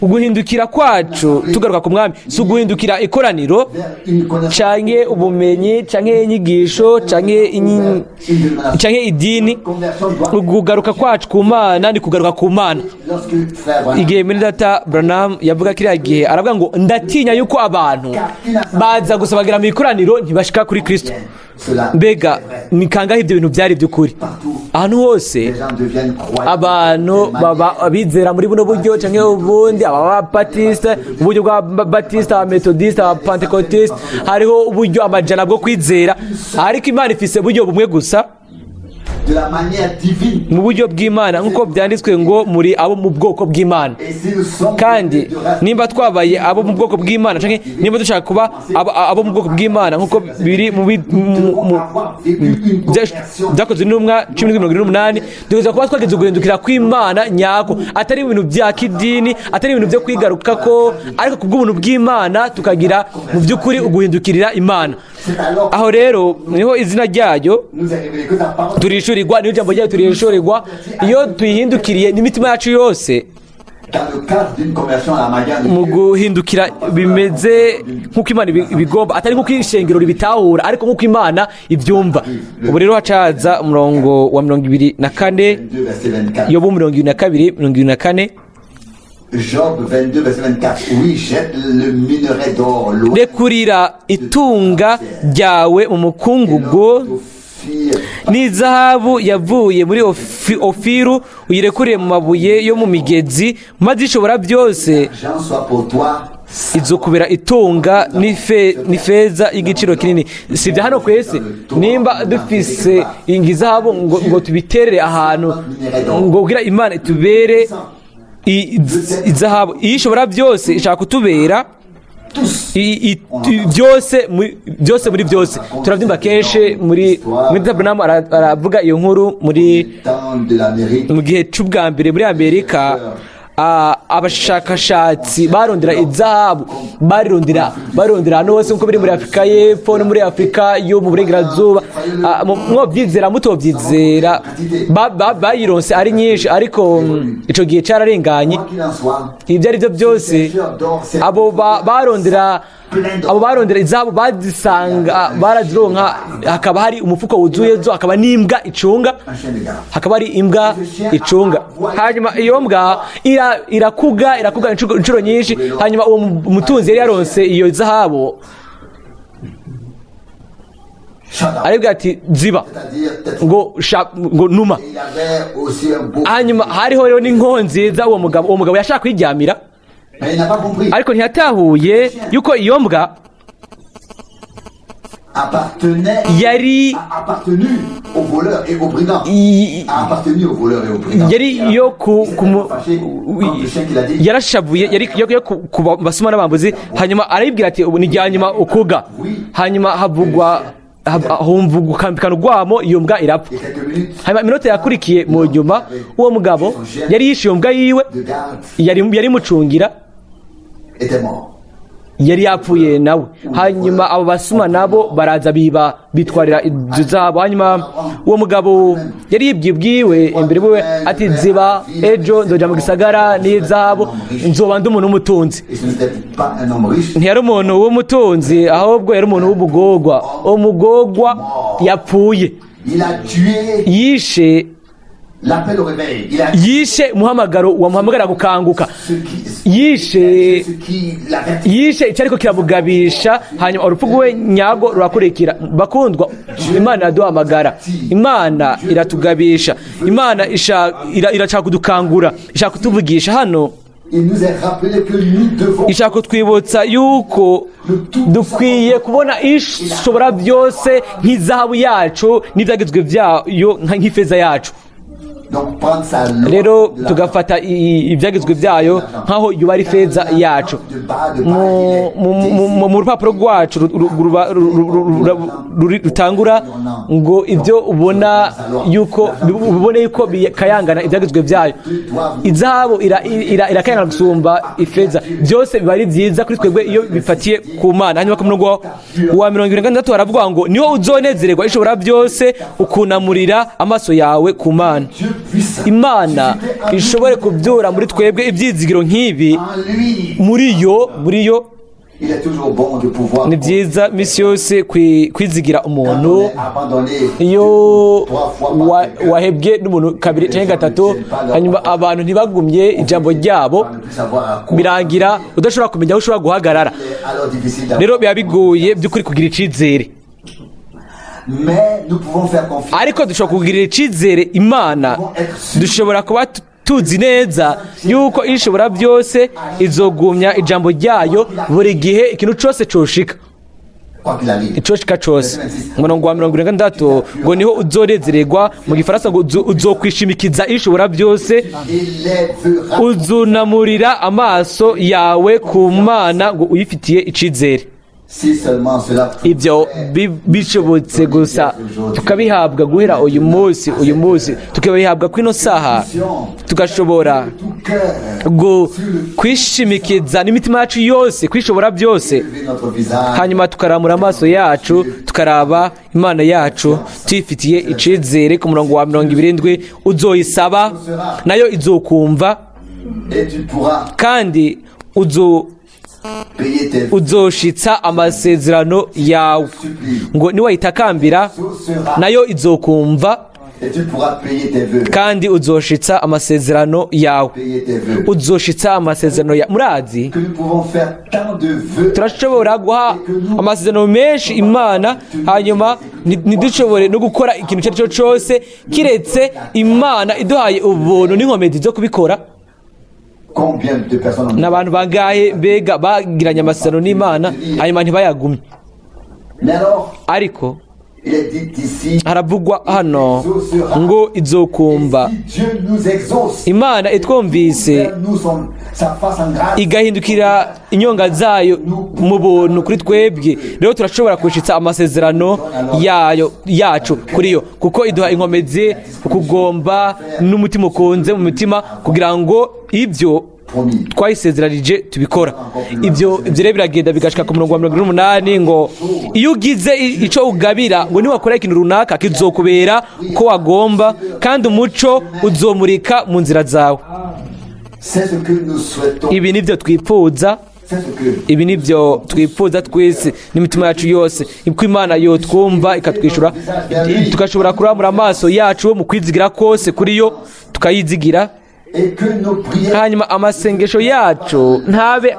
Uguhindukira kwacu tugaruka ku Mwami si uguhindukira ikoraniro Vers une connaissance, canke ubumenyi canke inyigisho canke idini. Conversion doit Ugugaruka kwacu ku Mana ni kugaruka ku Mana. Lorsque frère Branham Igihe muri data Branham yavuga kiriya gihe, aravuga ngo: "Ndatinya yuko abantu baza gusa bagera mu ikoraniro, ntibashika kuri Kristo." Cela Mbega c'est vrai. ni kangahe ibyo bintu byari by'ukuri ahantu hose? Les gens deviennent croyants Abantu de manière baba abizera muri buno buryo canke ubundi, ababapatisite mu buryo bwa batisite, abametodisite, abapantekotiste. Hariho uburyo amajana bwo kwizera, ariko Imana ifise uburyo bumwe gusa, de la manière divine. mu buryo bw'Imana, nk'uko byanditswe ngo: "Muri abo mu bwoko bw'Imana." Et si nous sommes Kandi de race nimba twabaye abo mu bwoko bw'Imana, canke nimba dushaka kuba abo mu bwoko bw'Imana, nk'uko biri mu bi- mu- mu- avoir vécu une conversion Byakozwe n'Intumwa 17:48, dutegerezwa kuba twageze uguhindukira kw'Imana nyako, atari ibintu bya kidini, atari ibintu byo kwigaruka ko, ariko kubw'ubuntu bw'Imana tukagira mu by'ukuri uguhindukirira Imana. C'est alors Aho rero niho izina ryayo nous est révélé que sa parole turishurirwa, niyo jambo ryayo turishurirwa iyo tuyihindukiriye n'imitima yacu yose. Dans le cadre d'une conversion à la manière de Mu Dieu, guhindukira bimeze nk'uko Imana ibigomba, atari nk'uko ishengero ribitahura, ariko nk'uko Imana ibyumva. Ubu rero hacaza umurongo wa 24. 22, verset 24. Yobu 22, 24. Job 22, verset 24. Oui, jette le minerai d'or loin "Rekurira itunga ryawe mu mukungugu, d'Ophir. n'izahabu yavuye muri Ofiru uyirekurire mu mabuye yo mu migezi, maze Ishobora byose L'argent soit pour toi izokubera itunga n'ifeza y'igiciro kinini." Si ibya hano kwese. Nimba dufise ingizahabu ngo tubiterere ahantu, ngo kugira Imana itubere izahabu, iyo Ishobora byose ishaka kutubera tous. Byose muri byose. Turabyumva kenshi muri Branham aravuga iyo nkuru muri Temps de l'Amérique, mu gihe c'ubwa mbere muri Amerika, abashakashatsi barondera izahabu, barirondera ahantu hose, nkuko biri muri Afurika y'Epfo no muri Afurika yo mu Burengerazuba. Mwobyizera mutobyizera, bayironse ari nyinshi, ariko ico gihe cararenganye. Quoi qu'il en soit, Ibyo ari byo byose, abo barondera, abo barondera izahabu bazisanga, barazironka, hakaba hari umufuko wuzuye zo, hakaba n'imbwa icunga. Un chien de garde. Hakaba hari imbwa icunga. Hanyuma iyo mbwa irakuga inshuro nyinshi. Hanyuma uwo mutunzi yari yaronse iyo zahabu Shut up. aribwira ati: "Ziba." C'est-à-dire, peut-être, Ngo numa. il avait aussi un beau. Hanyuma hariho rero n'inkoho nziza. Uwo mugabo yashaka kwiryamira. Mais il n'a pas compris. Ariko ntiyatahuye yuko iyo mbwa Appartenait, yari a appartenu aux voleurs et aux brigands. A appartenu aux voleurs et aux brigands. Yari yo ku Il s'est ku mu- fâché quand le chien qu'il a dit. Yarashavuye, yari yo ku basuma n'abambuzi. Hanyuma arayibwira ati: "Ubu ni irya nyuma ukuga." Hanyuma havugwa humva gukambikana urwamo, iyo mbwa irapfa. Et quelques minutes Hanyuma iminota yakurikiye mu nyuma, uwo mugabo yari yishe iyo mbwa yiwe de garde yari imucungira était mort. yari yapfuye nawe. Hanyuma abo basuma nabo baraza biba, bitwarira izo zabo. Hanyuma uwo mugabo yari yibwiye ubwiwe imbere wiwe ati: "Ziba, ejo nzoja mu gisagara n'izahabu, nzoba ndi umuntu w'umutunzi." Et ce n'était pas un homme riche. Ntiyari umuntu w'umutunzi, ahubwo yari umuntu w'umugogwa, umugogwa yapfuye. Il a tué Yishe l'appel au réveil. Il a yishe umuhamagaro wamuhamagara gukanguka. ce qui, Yishe ce qui l'avertit. yishe icyo ariko kiramugabisha, hanyuma urupfu rwe nyarwo rurakurikira. Bakundwa, Imana iraduhamagara, Imana iratugabisha, Imana irashaka kudukangura, ishaka kutuvugisha hano. Il nous est rappelé que nous devons Ishaka kutwibutsa yuko dukwiye kubona Ishobora Byose nk'izahabu yacu n'ibyagezwe byayo nk'ifeza yacu. donc prendre sa loi Rero de la- tugafata ibyagezwe byayo nk'aho yuba ari ifeza yacu. Mu rupapuro rwacu rutangura ngo ibyo ubona yuko ubone yuko bikayangana ibyagezwe byayo, izahabu irakayangana gusumba ifeza. Byose biba ari byiza kuri twebwe iyo bifatiye ku Mana. Hanyuma ku murongo wa 76 haravuga ngo niho uzonezererwa Ishobora Byose, ukunamurira amaso yawe ku Mana. Dieu puisse Imana ishobore kubyura muri twebwe ibyizigiro nk'ibi en lui. muri yo. Il est toujours bon de pouvoir Ni byiza misi yose kwizigira umuntu. quand on est abandonné Iyo trois fois par quelqu'un, wahebwe n'umuntu kabiri cyangwa gatatu, hanyuma abantu ntibagumye ijambo ryabo, ne plus savoir à quoi birangira udashobora kumenya aho ushobora guhagarara. il est alors difficile d'avoir. Rero biba bigoye by'ukuri kugira icyizere. Mais nous pouvons faire confiance. Ariko dushobora kugirira icyizere Imana. Dushobora kuba tuzi neza yuko Ishobora Byose izogumya ijambo ryayo buri gihe, ikintu cyose coshika. Quoi qu'il arrive. Icoshika cose. Umurongo wa 76 ngo niho uzonezererwa, mu gifaransa ngo uzokwishimikiza Ishobora Byose, Élèvera uzunamurira amaso yawe ku Mana ngo uyifitiye icizere. Si seulement cela Ibyo bishobotse gusa tukabihabwa guhera uyu munsi, tukabihabwa kwino saha, tugashobora tout cœur kwishimikiza n'imitima yacu yose kwishobora byose, lever notre visage hanyuma tukaramura amaso yacu, tukaraba Imana yacu tuyifitiye icizere. Ku murongo wa 70, uzoyisaba nayo izokumva, et tu pourras kandi payer tes uzoshitsa amasezerano yawe. Ngo niwayitakambira nayo izokumva, et tu pourras payer tes vœux. kandi uzoshitsa amasezerano yawe. Payer tes vœux. Uzoshitsa amasezerano yawe. Murazi, Que nous pouvons faire tant de vœux turashobora guha amasezerano menshi Imana, hanyuma ntidushobore no gukora ikintu icyo ari cyo cyose kiretse Imana iduhaye ubuntu n'inkomezi zo kubikora. Combien de personnes ont Ni abantu bangahe mbega bagiranye amasezerano n'Imana hanyuma ntibayagumye? Mais alors, Ariko il est dit ici, haravugwa hano ngo izokumva. si Dieu nous exauce, Imana itwumvise, vers nous sa face en grâce, igahindukira inyonga zayo mu buntu kuri twebwe, rero turashobora gushitsa amasezerano yayo yacu kuri yo, kuko iduha inkomezi, ukugomba n'umutima ukunze mu mitima kugira ngo ibyo promis. twayisezeranije tubikora. Ibyo rero biragenda bigashika ku murongo wa 78 ngo iyo ugize ico ugabira, ngo niwakora ikintu runaka kizokubera uko wagomba, kandi umuco uzomurika mu nzira zawe. C'est ce que nous souhaitons. Ibi nibyo twifuza. C'est ce que Ibi nibyo twifuza twese n'imitima yacu yose, ko Imana yotwumva ikatwishyura, tugashobora kuramura amaso yacu mu kwizigira kose kuri yo, tukayizigira, et que nos prières hanyuma amasengesho yacu ntabe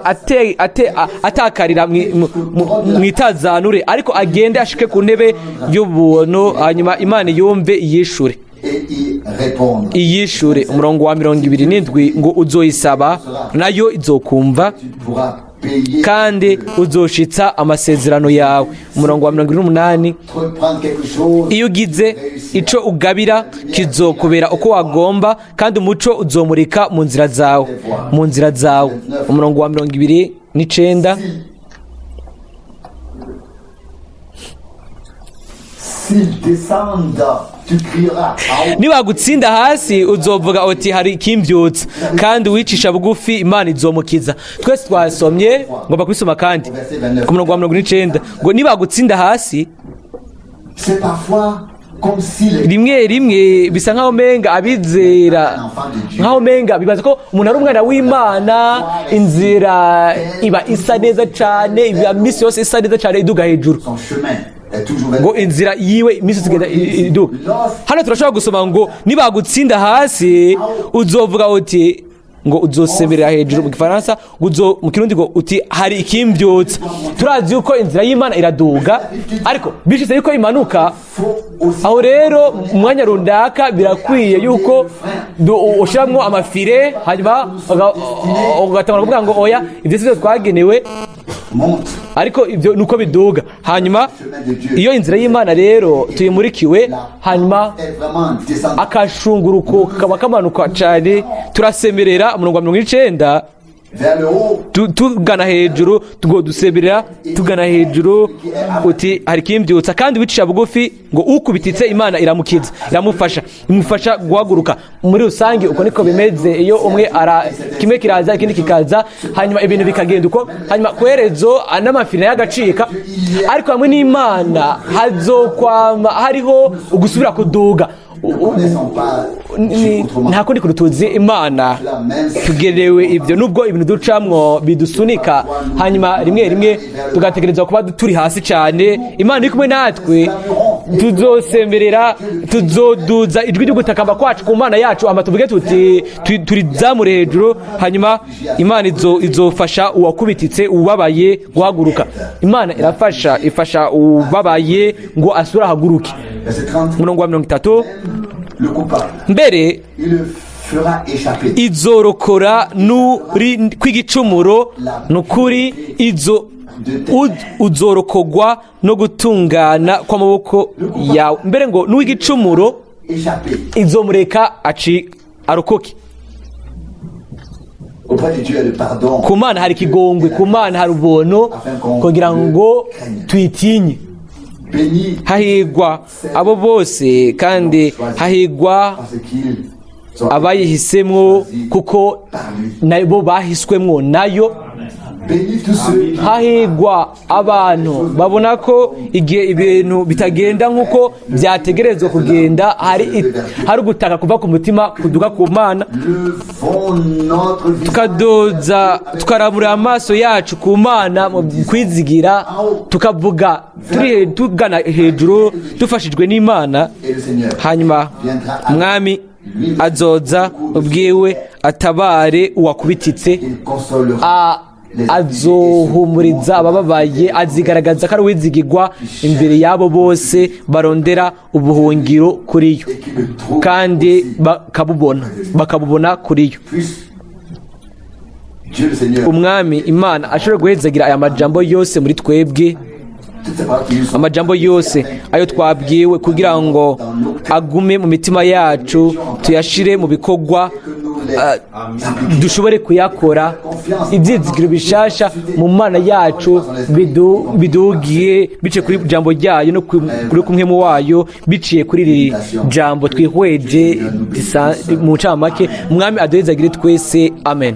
atakarira mw'itazanure, ariko agende ashike ku ntebe y'ubuntu, hanyuma Imana yumve iyishure, et y répondre. iyishure. Umurongo wa 27 ngo uzoyisaba nayo izokumva, Tu pourras payer, kandi uzoshitsa amasezerano yawe. Umurongo wa 78, entreprendre quelque chose. iyo ugize ico ugabira kizokubera uko wagomba, kandi umuco uzomurika mu nzira zawe, mu nzira zawe. Umurongo wa 29, S'ils descendent, tu crieras en haut. Nibagutsinda hasi uzovuga uti hari ikimbyutsa, kandi uwicisha bugufi Imana izomukiza. Twese twasomye, ngomba kubisoma kandi ku murongo wa 49 ngo nibagutsinda hasi. C'est parfois comme si les Rimwe rimwe bisa nkaho menga abizera, nkaho menga bibaza ko umuntu ari umwana w'Imana, inzira iba isa neza cyane, iba misi yose isa neza cyane iduga hejuru. son chemin est Est toujours vers Ngo inzira yiwe iminsi yose igenda iduga. Hano turashobora gusoma ngo nibagutsinda hasi, uzovuga uti ngo uzosemerera hejuru mu Gifaransa, ngo mu Kirundi ngo uti hari ikimbyutsa. Turazi yuko inzira y'Imana iraduga, ariko bishitse yuko imanuka, faut aussi aho rero mu mwanya runaka birakwiye yuko ushiramwo amafire, hanyuma ugatangura kuvuga ngo oya, ibyo si byo twagenewe. Monte Ariko ibyo nuko biduga. Hanyuma iyo inzira y'Imana rero tuyimurikiwe, hanyuma est vraiment en descente. Akashunguruko kakaba kamanuka cyane, turasemerera. Umurongo wa 90. Vers le haut. Tugana hejuru, ngo dusemerera tugana hejuru uti hari ikimbyutsa. Kandi wicisha bugufi, ngo ukubititse Imana iramukiza, iramufasha, imufasha guhaguruka. Muri rusange uko niko bimeze. Iyo umwe ara kimwe kiraza, ikindi kikaza, hanyuma ibintu bikagenda uko, hanyuma kwerezo n'amafina y'agacika. Ariko hamwe n'Imana hazokwama hariho ugusubira kuduga. Ne connaissons pas Dieu autrement. Nta kundi kuntu tuzi Imana. Tugerewe ibyo, nubwo ibintu ducamwo bidusunika, hanyuma rimwe rimwe tugategerezwa kuba turi hasi cyane, Imana iri kumwe natwe. Tuzosemerera, tuzoduza ijwi ry'ugutakamba kwacu ku Mana yacu, ama tuvuge tuti turizamure hejuru. Hanyuma Imana izofasha uwakubititse, ubabaye guhaguruka. Imana irafasha, ifasha ubabaye ngo asubire ahaguruke. Verset 30. Umurongo wa 30. Le coupable, Mbere il le fera échapper. izorokora nuri kw'igicumuro. Ni ukuri uzorokogwa no gutungana kw'amaboko yawe. Mbere ngo n'uw'igicumuro Échapper. izomureka aci arokoke. Auprès de Dieu, il y a le pardon. Ku Mana hari ikigongwe, ku Mana hari ubuntu kugira ngo tuyitinye. Béni Hahigwa abo bose, kandi hahigwa parce qu'ils ont abayihisemwo, kuko nabo bahiswemwo nayo. Béni tous ceux qui Hahigwa abantu babona ko igihe ibintu bitagenda nk'uko byategerezwa kugenda, hari ugutaka kuva ku mutima kuduga ku Mana. Levons notre visage Tukadoza, tukarabura amaso yacu ku Mana mu kwizigira, tukavuga turi tugana hejuru dufashijwe n'Imana. Et le Seigneur Hanyuma Mwami azoza ubwiwe atabare uwakubititse. il consolera Azohumuriza abababaye, azigaragaza ko ari uwizigirwa imbere y'abo bose barondera ubuhungiro kuri yo, et qui le trouve kandi aussi. bakabubona kuri yo. Puisse Dieu le Seigneur, Umwami Imana ashobora guhezagira aya majambo yose muri twebwe, toutes ces paroles qui nous sont amajambo yose ayo twabwiwe, kugira ngo agume mu mitima yacu, tuyashire mu bikorwa, que nous les dushobore kuyakora. Ibyizigiro bishasha mu Mana yacu bidugiye biciye kuri jambo ryayo no kuri kumwe mu wayo, biciye kuri iri jambo twihweje mu ncamake. Umwami aduhezagire twese, amen.